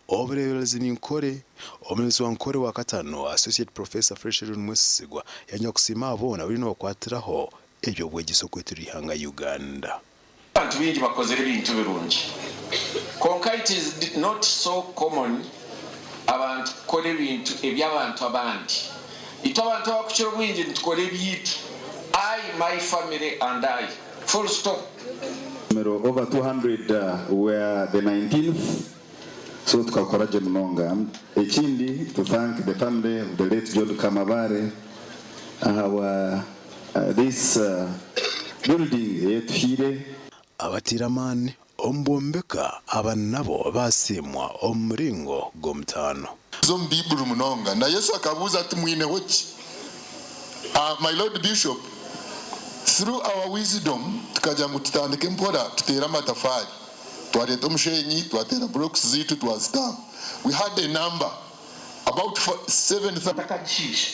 Obureeberezi ni Nkore. Omureeberezi wa Nkore wa katano, Associate Professor Fresheron Mwesigwa yanywa kusiima abo boona abariyo nibakwatiraho eby'obwegyese okwetera eihanga Uganda. Abantu baingi bakozire ebintu birungi kwonka it is not so common abantu kukora ebintu eby'abantu abandi. Itwe abantu abakukira obwingi nitukora ebyaitu, I, my family and I, full stop. Over 200 were the 19th so tukakora gye munonga. Ekindi to thank the family of the late John Kamabare ahabwa this building eyetuhaire. Abateire amaani omu bwombeka aba nabo baasiimwa omu muringo gw'omutaano. Z'omu Baiburi munonga. Na Yesu akabuuza ati, Mwineho ki? My Lord Bishop, through our wisdom tukagira ngu tutandike mpora tuteere amatafaari. Twareeta omushenyi, twateera blocks zaitu twazita aho. We had a number about 7,000. Ntakakishiisha.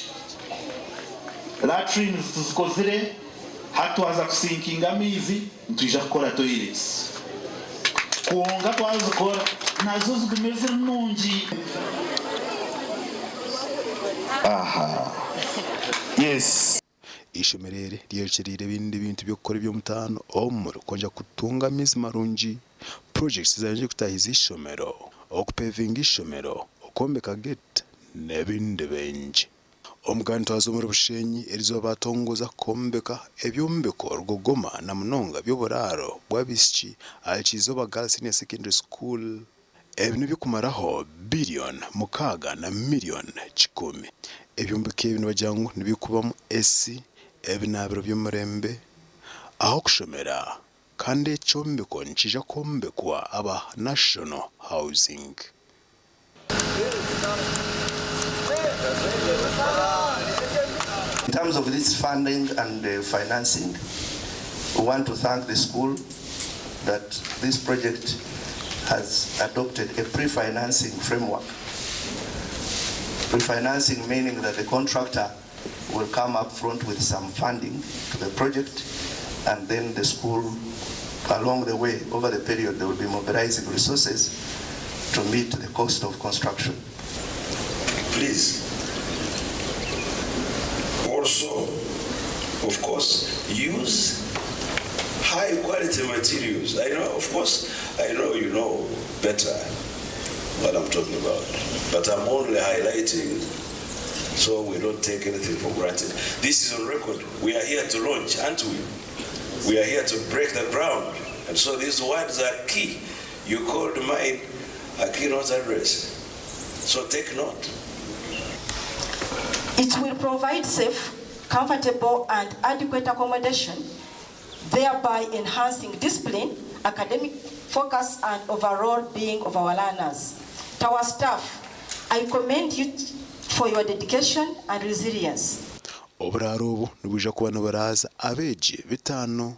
Latrines tuzikozire, hati twaza kusinkinga amaizi nitwija kukora toilets. Kwonka twazikora nazo zigume ziri nungi. Aha. Yes. Eishomero eri ryerekyereire ebindi bintu by'okukora eby'omutaano omuri kwongyera kutunga amaizi marungi, purojekiti ezarengire kutaahiza eishomero, okupevinga eishomero, okwombeka geeti n'ebindi bingi. Omugantwazi omuri Bushenyi erizooba baatongoza kwombeka ebyombeko rugogoma na munonga by'oburaaro bw'abaishiki ahari Kyizooba Girls Senior Secondary School. Ebi n'eby'okumaraho biliyoni mukaaga na miliyoni kikumi. Ebyombeko ebi nibagira ngu nibikubamu AC, ebinaabiro by'omurembe, ah'okushomera Kandi ekyombeko nikiija kwombekwa aba National Housing. In terms of this funding and financing, we want to thank the school that this project has adopted a pre-financing framework. Pre-financing meaning that the contractor will come up front with some funding to the project, and then the school, along the way, over the period, they will be mobilizing resources to meet the cost of construction. Please, also, of course, use high quality materials. I know, of course, I know you know better what I'm talking about, but I'm only highlighting so we don't take anything for granted. This is on record. We are here to launch, aren't we? We are here to break the ground. And so these words are key. You called mine a keynote address. So take note. It will provide safe, comfortable, and adequate accommodation, thereby enhancing discipline, academic focus, and overall being of our learners. To our staff, I commend you for your dedication and resilience. Oburaaro obu nibwija kuba niburaaza abeegi bitaano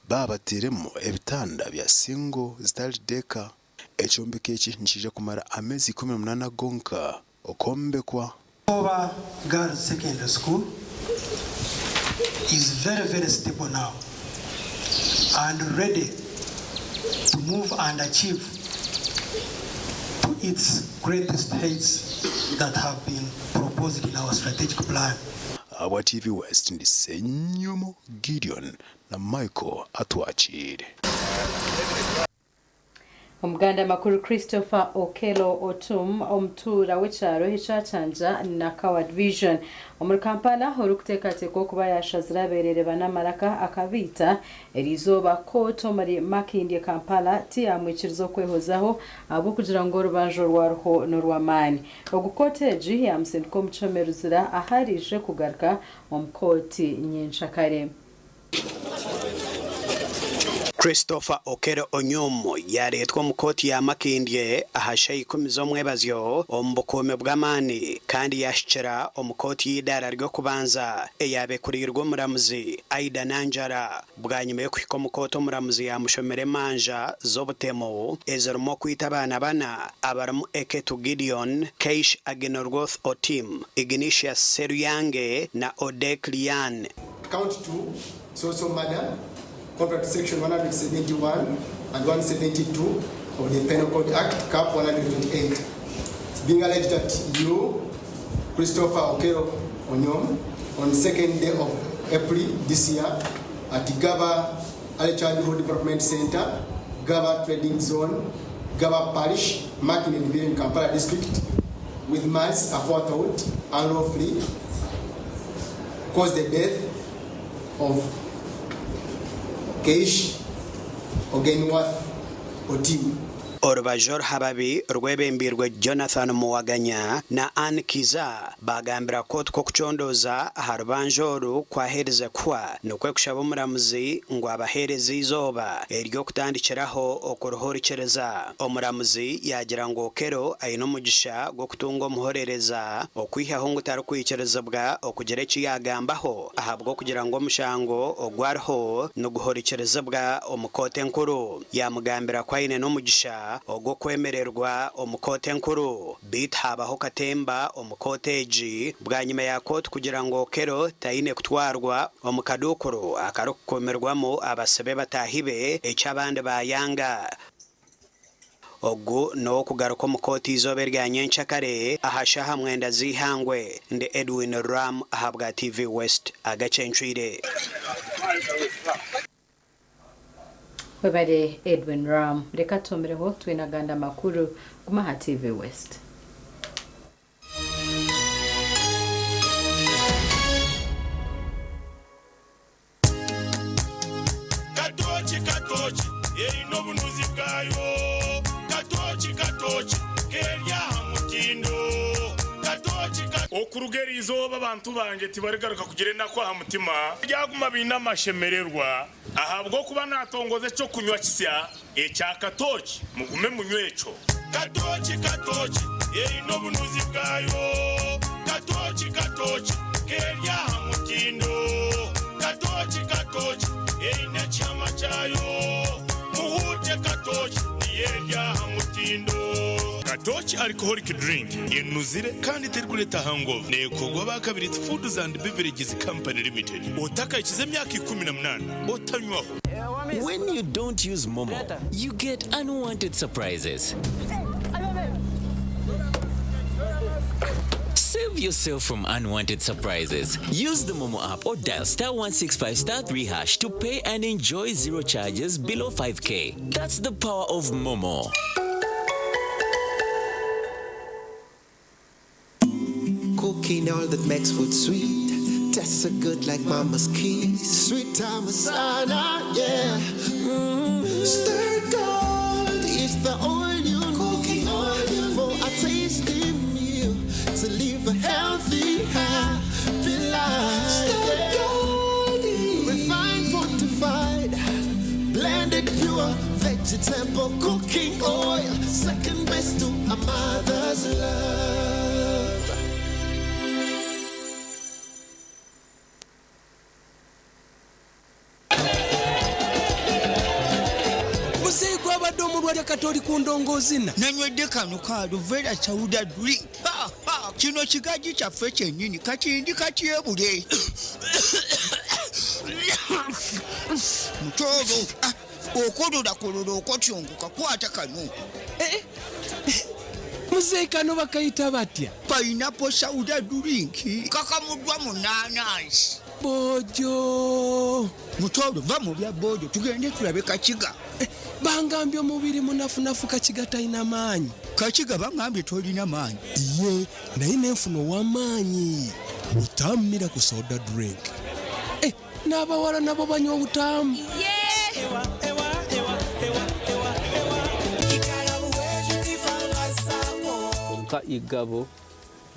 baabateiremu ebitanda bya singo zitari deeka. Ekyombeko eki nikiija kumara ameezi 18 gonka okwombekwa. Oba Girls Secondary School is very, very stable now and ready to move and achieve to its greatest heights that have been proposed in our strategic plan. Ahabwa TV West, ndi Ssenyomo Gideon na Michael Atwakiire. Omuganda makuru Christopher Okello Otum omutuura w'ekyaro ekya Kyanja Nakawa Division omuri Kampala orikuteekateekwa okuba yashazire abereere bana amaraka akabaita eriizooba kooti omuri Makindye Kampala tiyamwikiriza okwehozaho ahabw'okugira ngu orubanja orwariho n'orw'amaani. Ogu kooti egi yamusindika omu kihome Luzira ahu araije kugaruka omu kooti nyenkyakare. Christopher Okello Onyum yareetwa omu kooti ya Makindye aha shaaha ikumi z'omwebazyo omu bukuumi bw'amaani kandi yaahikira omu kooti y'eidaara ry'okubanza eyaaba ekuriirwe omuramuzi Aidah Nanjala. Bwanyima y'okuhika omu kooti omuramuzi yaamushomera emanja z'obutemu ezirimu okwita abaana bana abarimu Eketu Gideon, Keish Aginorwoth Otim, Ignatius Sseruyange na Odek Lian. Count 2, Social Murder, Contrary to Section 171 and 172 of the Penal Code Act, Cap 128. It's being alleged that you, Christopher Okello Onyum, on 2nd day of April this year at Gaba Early Childhood Development Center, Gaba Trading Zone, Gaba Parish, Makindye Division, Kampala District, with malice aforethought, unlawfully caused the death of Keish Ogenwath Otim. Orubaju oruhababi rwebembeirwe Jonathan Muwaganya na Anne Kiiza baagambira kooti ku okucondooza aha rubanja oru kwaherize kuhwa nikwo kushaba omuramuzi ngu abaheereze eizooba ery'okutandikiraho okuruhurikiriza. Omuramuzi yaagira ngu Okello aine omugisha gw'okutunga omuhorereza okwihaho ngu tarikwikirizibwa okugira eki yaagambaho ahabw'okugira ngu omushango ogu ariho niguhurikirizibwa omu kooti enkuru. Yaamugambira ku aine n'omugisha ogw'okwemererwa omu kooti enkuru. Beitu haabaho katemba omu kooti egi bwanyima ya kooti kugira ngu Okello taine kutwarwa omu kaduukuru akarikukuumirwamu abasibe bataahi be eki abandi baayanga. Ogu n'ow'okugaruka omu kooti eizooba erya nyenkyakare aha shaaha mwenda z'eihangwe. Ndi Edwin Ram ahabwa TV West. Agacencwire. Webare Edwin Ram. Reka tumireho twine agandi amakuru. Guma aha TV West. Katooki katooki eine obunuzi bwayo Katooki katooki keri aha mutindo Katooki katooki. Okuruga eri izooba abantu bangye tibarigaruka kugira enaku aha mutima, baryaguma baine amashemererwa, ahabw'okuba naatongoza eky'okunywa kisya ekya katooki, mugume munywe ekyo. Katooki, katooki, eine obunuzi bwayo, Katooki, katooki, k'eri aha mutindo, Katooki, katooki, eine ekihama kyayo, Muhuute katooki, niyo eri aha mutindo. Katooki Alcoholic Drink enuzire kandi terikureeta hangover. Neekorwa aba Kabirizi Foods and Beverages Company Limited. Otakahikize emyaka 18 otanywaho. When you don't use Momo, you get unwanted surprises. Save yourself from unwanted surprises. Use the Momo app or dial star 165 star 3 hash to pay and enjoy zero charges below 5k. That's the power of Momo. Cooking all that makes food sweet. Tastes so good like mama's kiss. Sweet time masala, yeah. Stir gold is the oil you cooking oil for a tasty meal to live a healthy, happy life. Stir gold, refined, fortified, blended pure vegetable cooking oil. Second best to a mother's love. Muzeeyi gwabadde omulwadde kati oli ku ndongoozina. Nanywedde kano ka Aluvera Sauda drink. Ha, ha, kino kigaji kyaffe kyennyini kakindi kakyebule. Mutooro, ah, okololakololo okotyongoka kwata kano. Eh, eh, muzeeyi kano bakayita batya? Pineapple Sauda drink kakamuddwa mu naanansi. Bojo. Mutooro va mu bya bojo tugende tulabe Kakiga. Eh, bangambye omubiri munafunafu Kakiga talina maanyi. Kakiga bangambye tolina maanyi. Iye naye nenfuna ow'amaanyi. Butamu miracle soda drink. Eh, n'abawala nabo banywa obutamu. Nka Igabo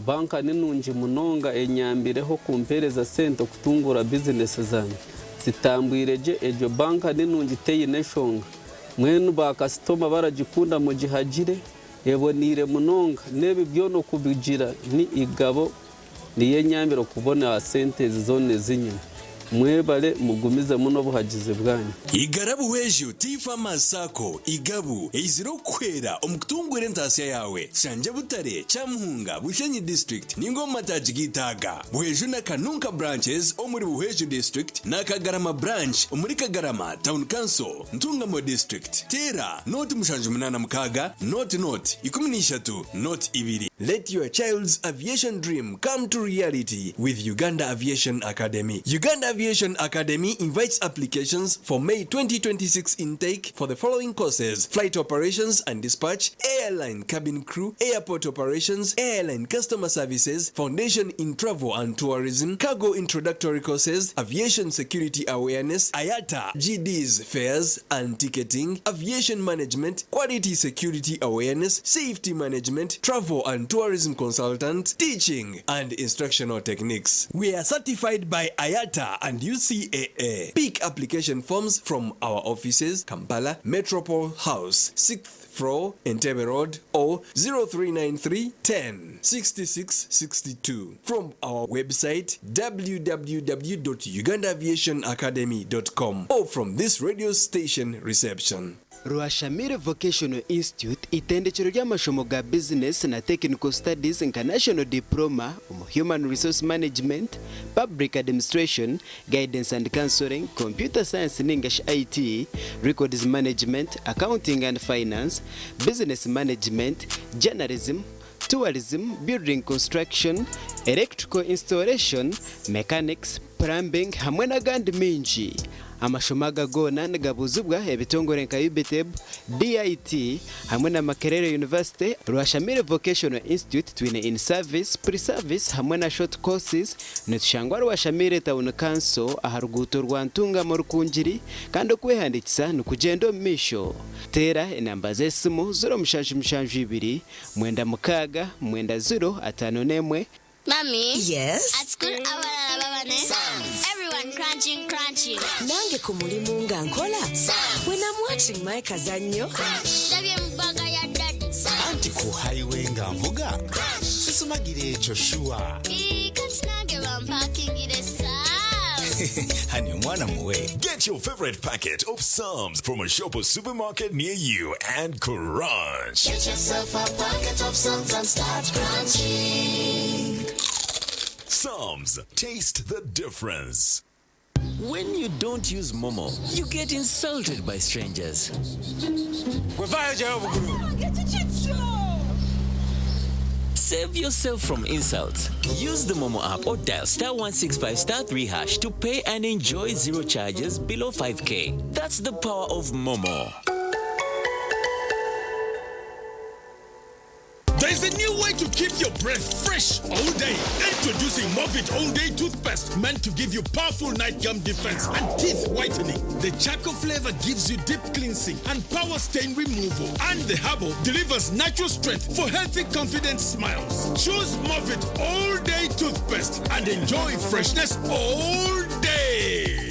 banka ni nungi munonga enyambireho kumpereza sente okutungura bizinesi zangye zitambwire gye egyo banka ni nungi teyine enshonga mbwenu bakasitoma baragikunda mugihagire eboniire munonga n'ebi byona okubigira ni Igabo niyo enyambire okubona sente ezi zoona ezinyine mwebare mugumizemu n'obuhagizi bwanyu. Igara Buhweju Tea Farmers Sacco, Igabu, eizire okukuhwera omu kutunguura entaasya yaawe. Shangye Butare, Kyamuhunga, Bushenyi District ninga omu mataagi g'eitaaga. Buhweju na Kanunka Branches omuri Buhweju District na Kagarama Branch omuri Kagarama Town Council, Ntungamo District. Teera nooti 786 nooti nooti 13 nooti 2. Let your child's aviation dream come to reality with Uganda Aviation Academy. Uganda Aviation Academy invites applications for May 2026 intake for the following courses: flight operations and dispatch, airline cabin crew, airport operations, airline customer services, foundation in travel and tourism, cargo introductory courses, aviation security awareness, IATA, GDs fares and ticketing, aviation management, quality security awareness, safety management, travel and tourism consultant, teaching and instructional techniques. We are certified by IATA and UCAA. Pick application forms from our offices, Kampala, Metropole House, 6th floor, Entebbe Road, or 0393 10 66 62. From our website, www.ugandaaviationacademy.com, or from this radio station reception. Rwashamire Vocational Institute itendekero ry'amashomo ga Business na Technical Studies nka National Diploma omu Human Resource Management, Public Administration, Guidance and Counselling, Computer Science ningashi IT, Records Management, Accounting and Finance, Business Management, Journalism, Tourism, Building Construction, Electrical Installation, Mechanics, Plumbing hamwe n'agandi mingi. Amashomo aga goona nigabuuzibwa ebitongore nka UBTEB, DIT hamwe na Makerere University. Rwashamire Vocational Institute twine in service, pre-service hamwe na short courses. Nitushangwa Rwashamire Town Council aha ruguuto rwa Ntungamo Rukungiri kandi okwehandiikisa nikugyenda omu maisho. Teera enamba z'esimu 0772 96 90 51. Mommy? Yes? At school, abalala babane. Everyone crunching, crunching. Nange ku mulimu nga nkola. When I'm watching my kazannyo. Ndabye mu bbaga ya daddy. Anti ku highway nga nvuga sisumagira ekyo shuwa. Ii, Kati nange bampakingire Sam's. Hani omwana muwe. Get your favorite packet of Psalms from a shop or supermarket near you and crunch. Get yourself a packet of Psalms and start crunching. Psalms, taste the difference. When you don't use Momo, you get insulted by strangers. Save yourself from insults. Use the Momo app or dial star 165 star 3 hash to pay and enjoy zero charges below 5k. That's the power of Momo. There is a new way to keep your breath fresh all day. Introducing Movit All Day Toothpaste, meant to give you powerful night gum defense and teeth whitening. The charcoal flavor gives you deep cleansing and power stain removal. And the herbal delivers natural strength for healthy, confident smiles. Choose Movit All Day Toothpaste and enjoy freshness all day.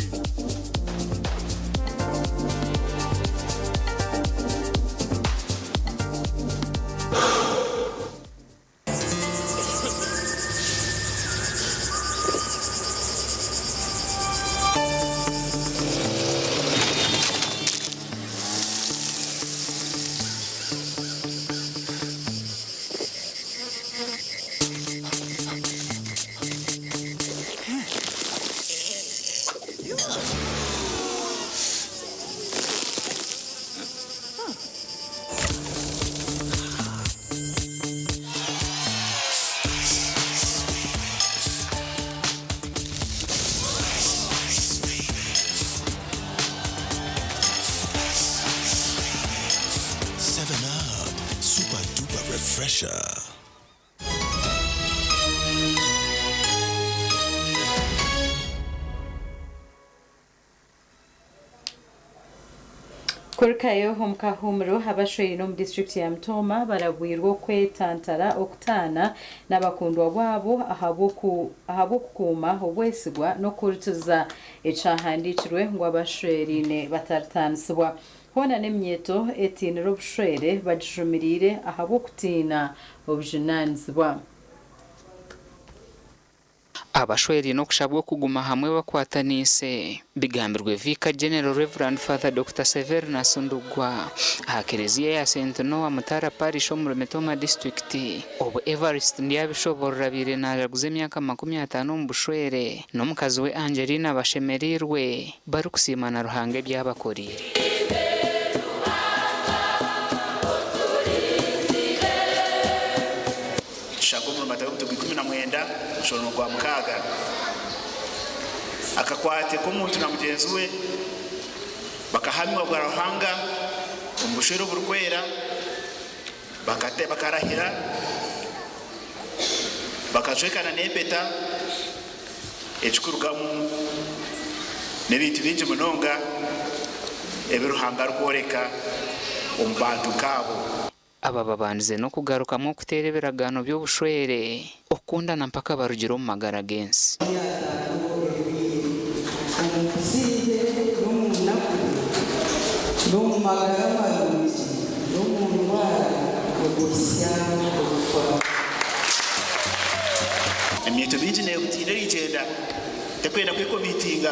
Seven Up, super duper refresher. Kurukayo omu kahumuro abashweri n'omu disitulikiti ya Mutoma barabwirwe okwetantara okutaana n'abakundwa bwabo ahabw'okukuuma obwesigwa n'okuhurikiza ekyahandiikirwe ngu abashwerine bataritaanisibwa. Hoona n'eminyeeto etiinire obushwere bagijumiriire ahabw'okutiina obujunaanizibwa. Abashweri n'okushabwa okuguma hamwe bakwataniise bigambirwe Vicar General Reverend Father Dr. Severinus Ndugwa aha kereziya ya St. Noah Mutara Parish omu Mitoma District. Obu Evarist Ndyabishoborora abaire naraguza emyaka 50 omu bushwere n'omukazi we Angelina bashemereirwe barikusiimana Ruhanga ebyabakoriire. Tushaka omurumata gw'omuti gwa 19 omushoromo gwa 6 akakwate k'omuntu na mugyenzi we bakahamibwa bwa Ruhanga omu bushwere oburikwera bakarahira bakajwekana n'empeta ekikurugamu n'ebintu bingi munonga ebi Ruhanga arikworeka omu bantu nk'abo. Aba babandize n'okugarukamu okuteera ebiragaano by'obushwere okukundana mpaka barugire omu magara g'ensi. Omusiige n'omu nnaku n'omu magara marungi n'omu ndwara okuhitsya okufa. Emyeto mingi neekutiina erigyenda tekwenda kwekomitinga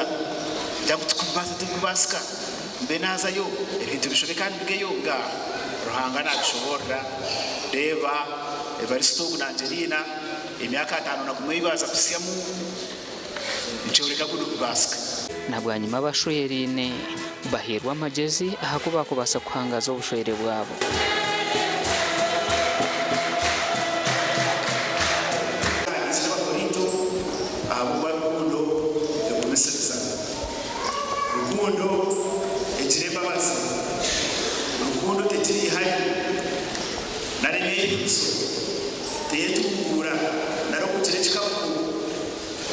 tikubaasika mbe naazayo ebintu bishobe kandi bigeyo nga Ruhanga nabishoborera. Reeba Evaristo ogu na Angelina emyaka 51 baza kusyamu nikyoreka ku nikubaasika. Na bwanyima abashweriine baheerwa amagezi ahakuba bakubaasa kuhangaza obushwere bwabo. Abakorinto ahabw'okuba rukundo egumisiriza, rukundo egira embabazi, rukundo tegira ihari nari emyehiso, teyetunguura nari okugira ekikabugu.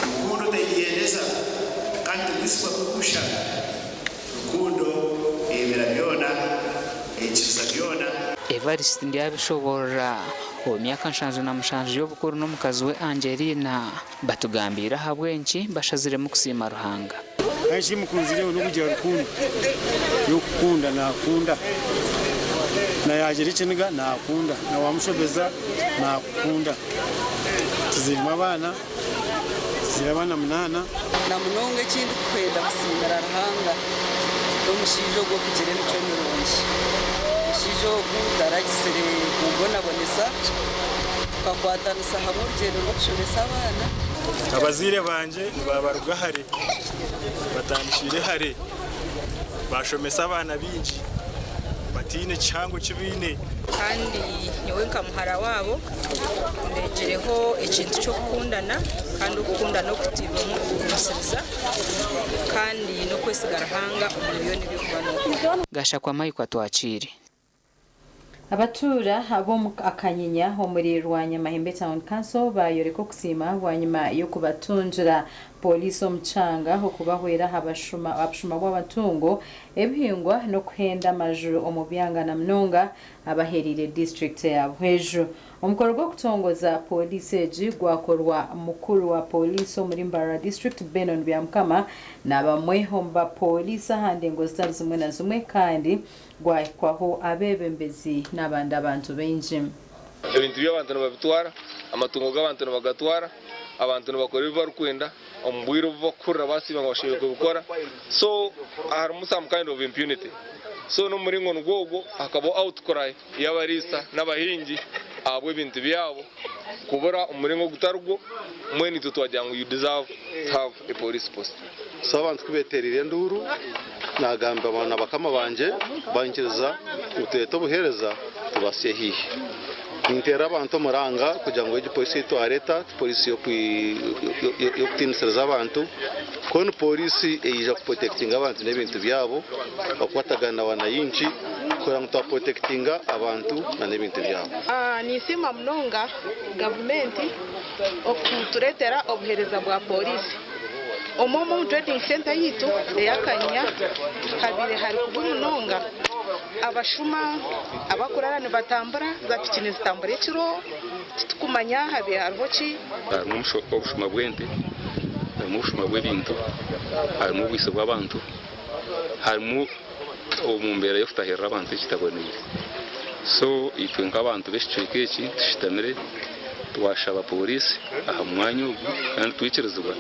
Rukundo teyeyendeza kandi tegwisibwa kukusha. Rukundo eyemera byona, eyikiriza byona. Evarist Ndyabishoborora Ow'emyaka 77 y'obukuru n'omukazi we Angelina batugambiire ahabw'enki bashaziremu kusiima Ruhanga. Kandi ekimukunzireho n'okugira rukundo y'okukunda naakunda na yaagira ekiniga naakunda na waamushobeza naakukunda. Tuzairemu abaana, tuzaire abaana munaana. Na munonga eki ndikwenda kusiimira Ruhanga n'omushaija ogu okugira emicwe mirungi. Omushaija ogu taragizire kumbonabonesa, tukakwatanisa hamwe orugyendo rw'okushomesa abaana. Abazaire bangye nibabaruga hare, batandikiire hare, bashomesa abaana baingi bataine kihango ki baine. Kandi nyowe nka muhara waabo mbeegireho ekintu ky'okukundana kandi okukundana okutairwemu okugumisiriza kandi n'okwesiga Ruhanga omuri byona ebi orikuba nookora. Gashakwa Mike Atwakiire. Abatuura ab'omu Akanyinya omuri Rwanyamahembe Town Council baayoreka okusiima bwanyima y'okubatungira Pooriisi omu kyanga okubahwera aha bushuma bw'amatungo, ebihingwa n'okuhenda amaju omu byanga na munonga abahereire disiturikiti eya Buhweju. Omukoro gw'okutongoza Pooriisi egi gwakorwa mukuru wa Pooriisi omuri Mbarara District Benon Byamukama na bamwe omu ba Pooriisi aha ndengo zitari zimwe na zimwe kandi gwahikwaho abeebembezi n'abandi abantu baingi. Ebintu by'abantu nibabitwara, amatungo g'abantu nibagatwara, abantu nibakora ebi barikwenda omu bwire obu barikuhurira basiima ngu bashemereire kubikora. So harimu some kind of impunity. So n'omuringo nigwo ogwo hakabaho outcry y'abariisa n'abahingi ahabw'ebintu byabo kubura omu muringo ogutari gwo, mbwenu itwe twagira ngu you deserve to have a police post. So abantu ku beetereire enduuru, naagamba na bakama bangye banyikiriza ngu tureete obuheereza tubahitsye haihi. Ninteera abantu omuranga kugira ngu egi pooriisi ei twareeta ti pooriisi y'okutiinisiriza abantu, kwonka ni pooriisi eija kupotekitinga abantu n'ebintu byabo, okukwatagana na wananchi kureeba ngu twapotekitinga abantu n'ebintu byabo. Ninsiima munonga gavumenti okutureetera obuheereza bwa pooriisi. Omu omu trading centre yaitu eya Kanyinya habaire hari kubi munonga. Abashuma abakurara nibatambura, za piki nizitambura ekiro, titukumanya habaire hariho ki. Harimu obushuma bw'ente, harimu obushuma bw'ebintu, harimu obwitsi bw'abantu, harimu omu mbeera y'okutahirira abantu ekitaboneire. So itwe nk'abantu b'ekicweka eki tushutamire twashaba pooriisi aha mwanya ogu kandi twikirizibwa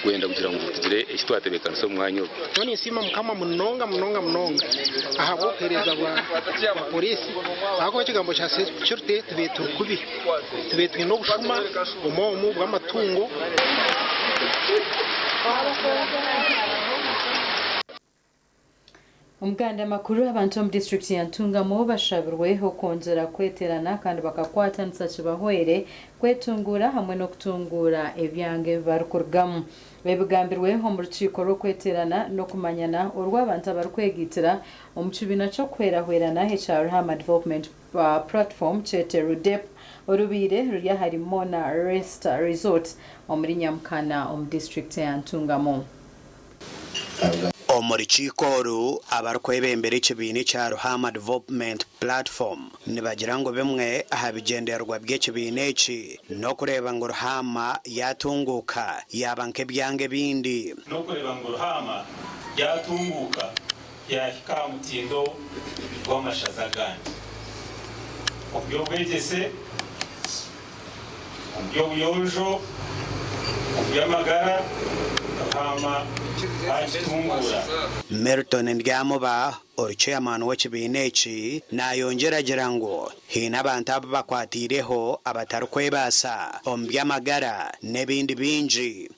kwenda kugira ngu tugire eki twatebeekanisa omu mwanya ogu. Nyowe ninsiima Mukama munonga munonga munonga ahabw'obuheereza bwa poriisi ahakuba ekigambo kya security tubaire turi kubi, tubaire twine obushuma omu omu bw'amatungo. Omuganda makuru abantu omu disiturikiti ya Ntungamo bashabirwe okwongyera kweterana kandi bakakwatanisa kibahwere kwetunguura hamwe n'okutunguura ebyanga ebi barikurugamu. Ebigambirwe omu rukiiko rw'okweterana n'okumanyana orw'abantu abarikwegaitira omu kibiina ky'okuhwerahwerana ekya Ruhama Development Platform kyete RUDEP orubaire ruri ahari Mona Rest Resort omuri Nyamukana omu disiturikiti ya Ntungamo. Omu rukiiko oru, abarikwebembera ekibiina ekya Ruhama Development Platform nibagira ngu bimwe aha bigyendererwa by'ekibiina eki n'okureeba ngu Ruhama yaatunguuka yaaba nk'ebyanga ebindi. N'okureeba ngu Ruhama yaatunguuka yaahika aha mutindo gw'amashaza agandi omu by'obwegyese, Omu by'obuyonjo, omu by'amagara, Ruhanga bakitunguura. Milton Ndyamuba, ori chairman w'ekibiina eki nayongyera agira ngu haine abantu abu bakwatiireho abatarikwebaasa omu by'amagara n'ebindi bingi.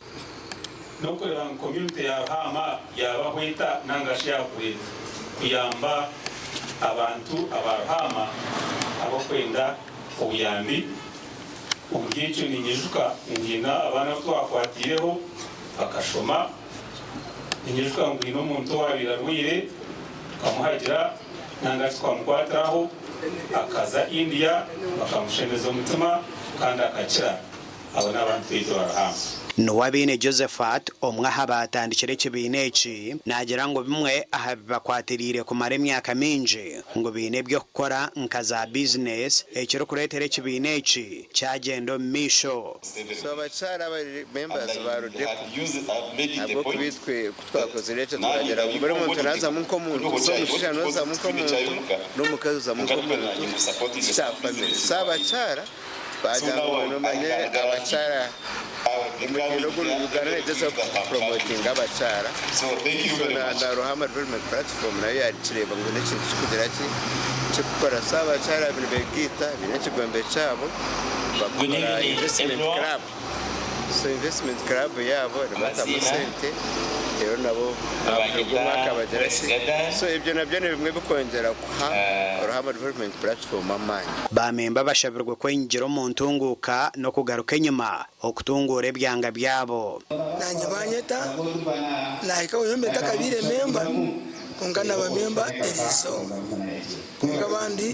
N'okureeba ngu community ya Ruhama yaabaho eta nanga shi yaakura eta kuyamba abantu aba Ruhama abakwenda obuyambi. Omuri ekyo ninyijuka ngu haine abaana abu twakwatiireho bakashoma. Ninyijuka ngu haine omuntu owaabaire arwaire tukamuhagira nanga shi tukamukwatiraho akaza India bakamushemeza omutima kandi akakira. Abo n'abantu baitu ba Ruhanga. Nuwabiine Josephat, omwe aha baatandikire ekibiina eki, naagira ngu bimwe aha bibakwatiriire kumara emyaka mingi ngu baine eby'okukora nka za bizinesi ekirikureetera ekibiina eki kyagyenda omu maisho. So abakyara abari members ba Rodeco ahabw'okuba itwe ku twakozire ekyo twagira ngu buri muntu nazamu nk'omuntu so omushaija nozamu nk'omuntu n'omukazi ozamu nk'omuntu tikya family so abakyara Baagira ngu nomanya abakyara omutindo gunu Uganda negyezaho kupromotinga abakyara so na Ruhama Development Platform nayo yakireeba ngu nekintu kikugira ki kikukora so abakyara nibegaita baine ekigombe kyabo bakora investment club so investment club yaabo nibatamu sente reero nabo aha muheru gw'omwaka bagira ki so ebyo nabyo nibimwe bikwongyera kuha Ruhama Development Platform amaani. Baamemba bashabirwe kwenyigira omu ntunguuka n'okugaruka enyima okutunguura ebyanga byabo. Naanye baanyeta, naahika aho nyowe ntakabaire memba, kwonka naaba memba eriizooba. Kwonka abandi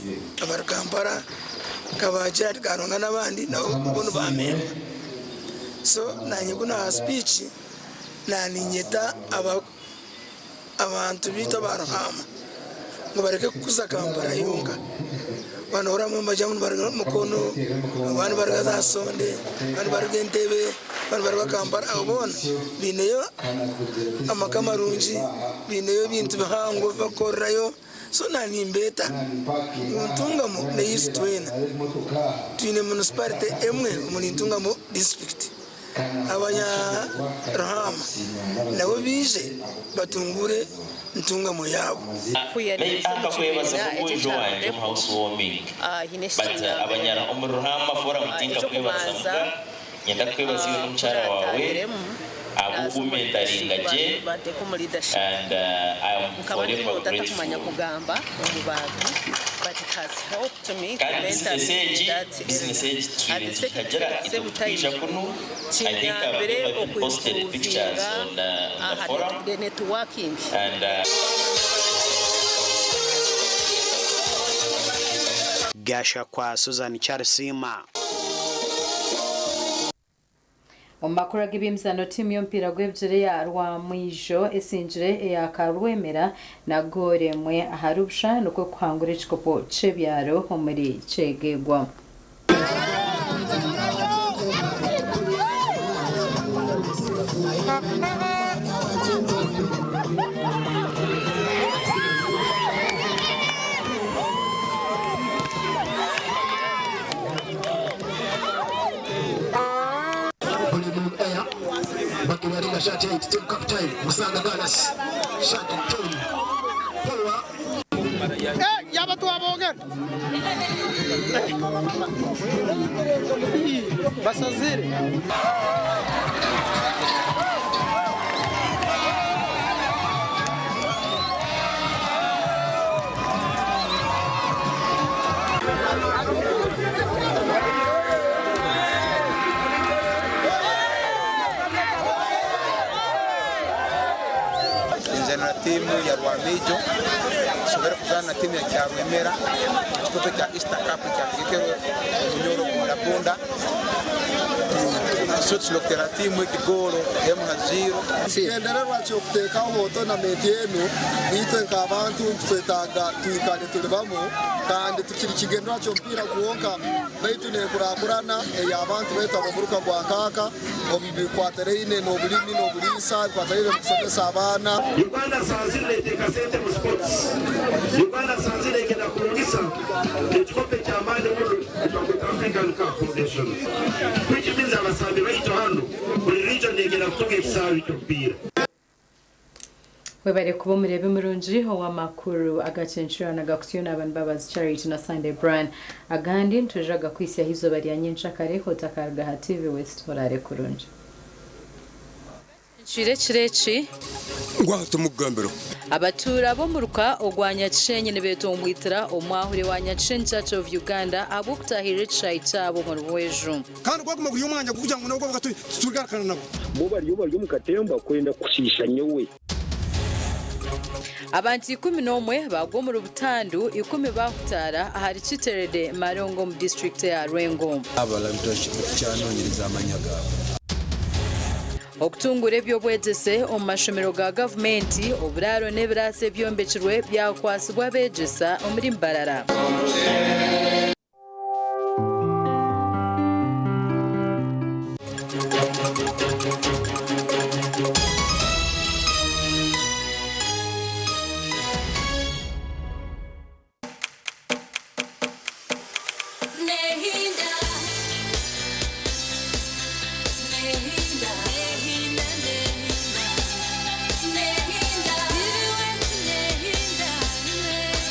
abari Kampala nka ba Gerald Karonga n'abandi nabo bo ni baamemba. So naanye ku naaha speech, naaniinyeta aba. Abantu baitu aba Ruhaama ngu bareke kukuza Kampala yonka. Abandi nohurira abamwe nibagira ngu nibaruga Mukono, abandi nibaruga za Sonde, abandi nibaruga Entebbe, abandi nibaruga Kampala. Abo boona baineyo amaka marungi, baineyo ebintu bihango ebi barikukorerayo. So na nimbeeta ngu Ntungamo n'eyaitu twena. Twine municipality emwe omuri Ntungamo district. Abanya Ruhaama nabo baije batunguure ntungamo yaabo. Nkakwebaza nk'omwojo wangye omu house warming but abanyara omuri Ruhama forum tinkakwebaza mbwa nyenda kukwebaza iwe n'omukyara wawe ahabw'okumentaringa gye and I am forever grateful. Kandi bizinesi egi, bizinesi egi tutwire nitugihagira itwe kutwija kunu, I think I've even posted pictures on the forum and. Gashakwa Susan Kyarisiima. Omu makuru ag'eby'emizaano tiimu y'omupiira gw'ebigyere eya Rwamwijo esingire eya Karwemera na goolo emwe ahari busha nikwo kuhangura ekikopo ky'ebyaro omuri Kyegegwa. Buli mu air Bageni alinga shati 8 team captain Musanga Dallas shati 10 Polwa. Yaba twabogera basazire. Ninzana na tiimu ya Rwamaijo tusobore kuzaana na tiimu ya Kyarwemera omu kikopo kya Easter Cup ekyategekerwe Omunyoro Bundabunda. So tusobore kuteera tiimu egi goolo emwe ha ziiro. Ekigendererwa ky'okuteekaho tonamenti enu, itwe nk'abantu nitwetaaga twikale tuli bamu kandi tikiri kigendererwa ky'omupiira gwonka baitu n'enkurakurana ey'abantu baitu ab'omuruka gwa Nkaaka omu bikwatiraine n'obulimi n'obuliisa, ebikwatiraine n'okusomesa abaana. Uganda sanzire neteeka sente mu sports. Uganda sanzire egenda kurungisa ekikopo ekyamaani muno ekibakweta African Cup of Nations which means abasambi baitu hanu buri region egenda kutunga ekisaawe ky'omupiira. Webare kuba omureebi murungi ow'amakuru agacencurano agakutsyo naaba Mbabazi Charity na Sunday Brian. Agandi nitwija kugakuhitsyaho eizooba rya nyenkyakare otakaruga aha TV West oraare kurungi. Ekiro ekiro eki. Ngu aha timukugambiraho. Abatuura b'omuruka ogwa Nyakishenyi nibetomboitira omwahure wa Nyakishenyi Church of Uganda ahabw'okutaahirira ekishaayi kyabo omuri Bweju. Kandi gwaguma guri omwanya gw'okugira ngu nabo titurigarukana nabo. Bo bariyo bari omu katemba kwenda kushiisha nyowe. Abantu 11 baagwa omuri butandu, ikumi baahutaara ahari Kiterede Marongo omu disiturikiti eya Lwengo. Abalabi tukyanonyereza amanya gaabo. Okutungura eby'obwegyese omu mashomero ga gavumenti, oburaaro n'ebiraasi ebyombekirwe byakwatsibwa abeegyesa omuri Mbarara.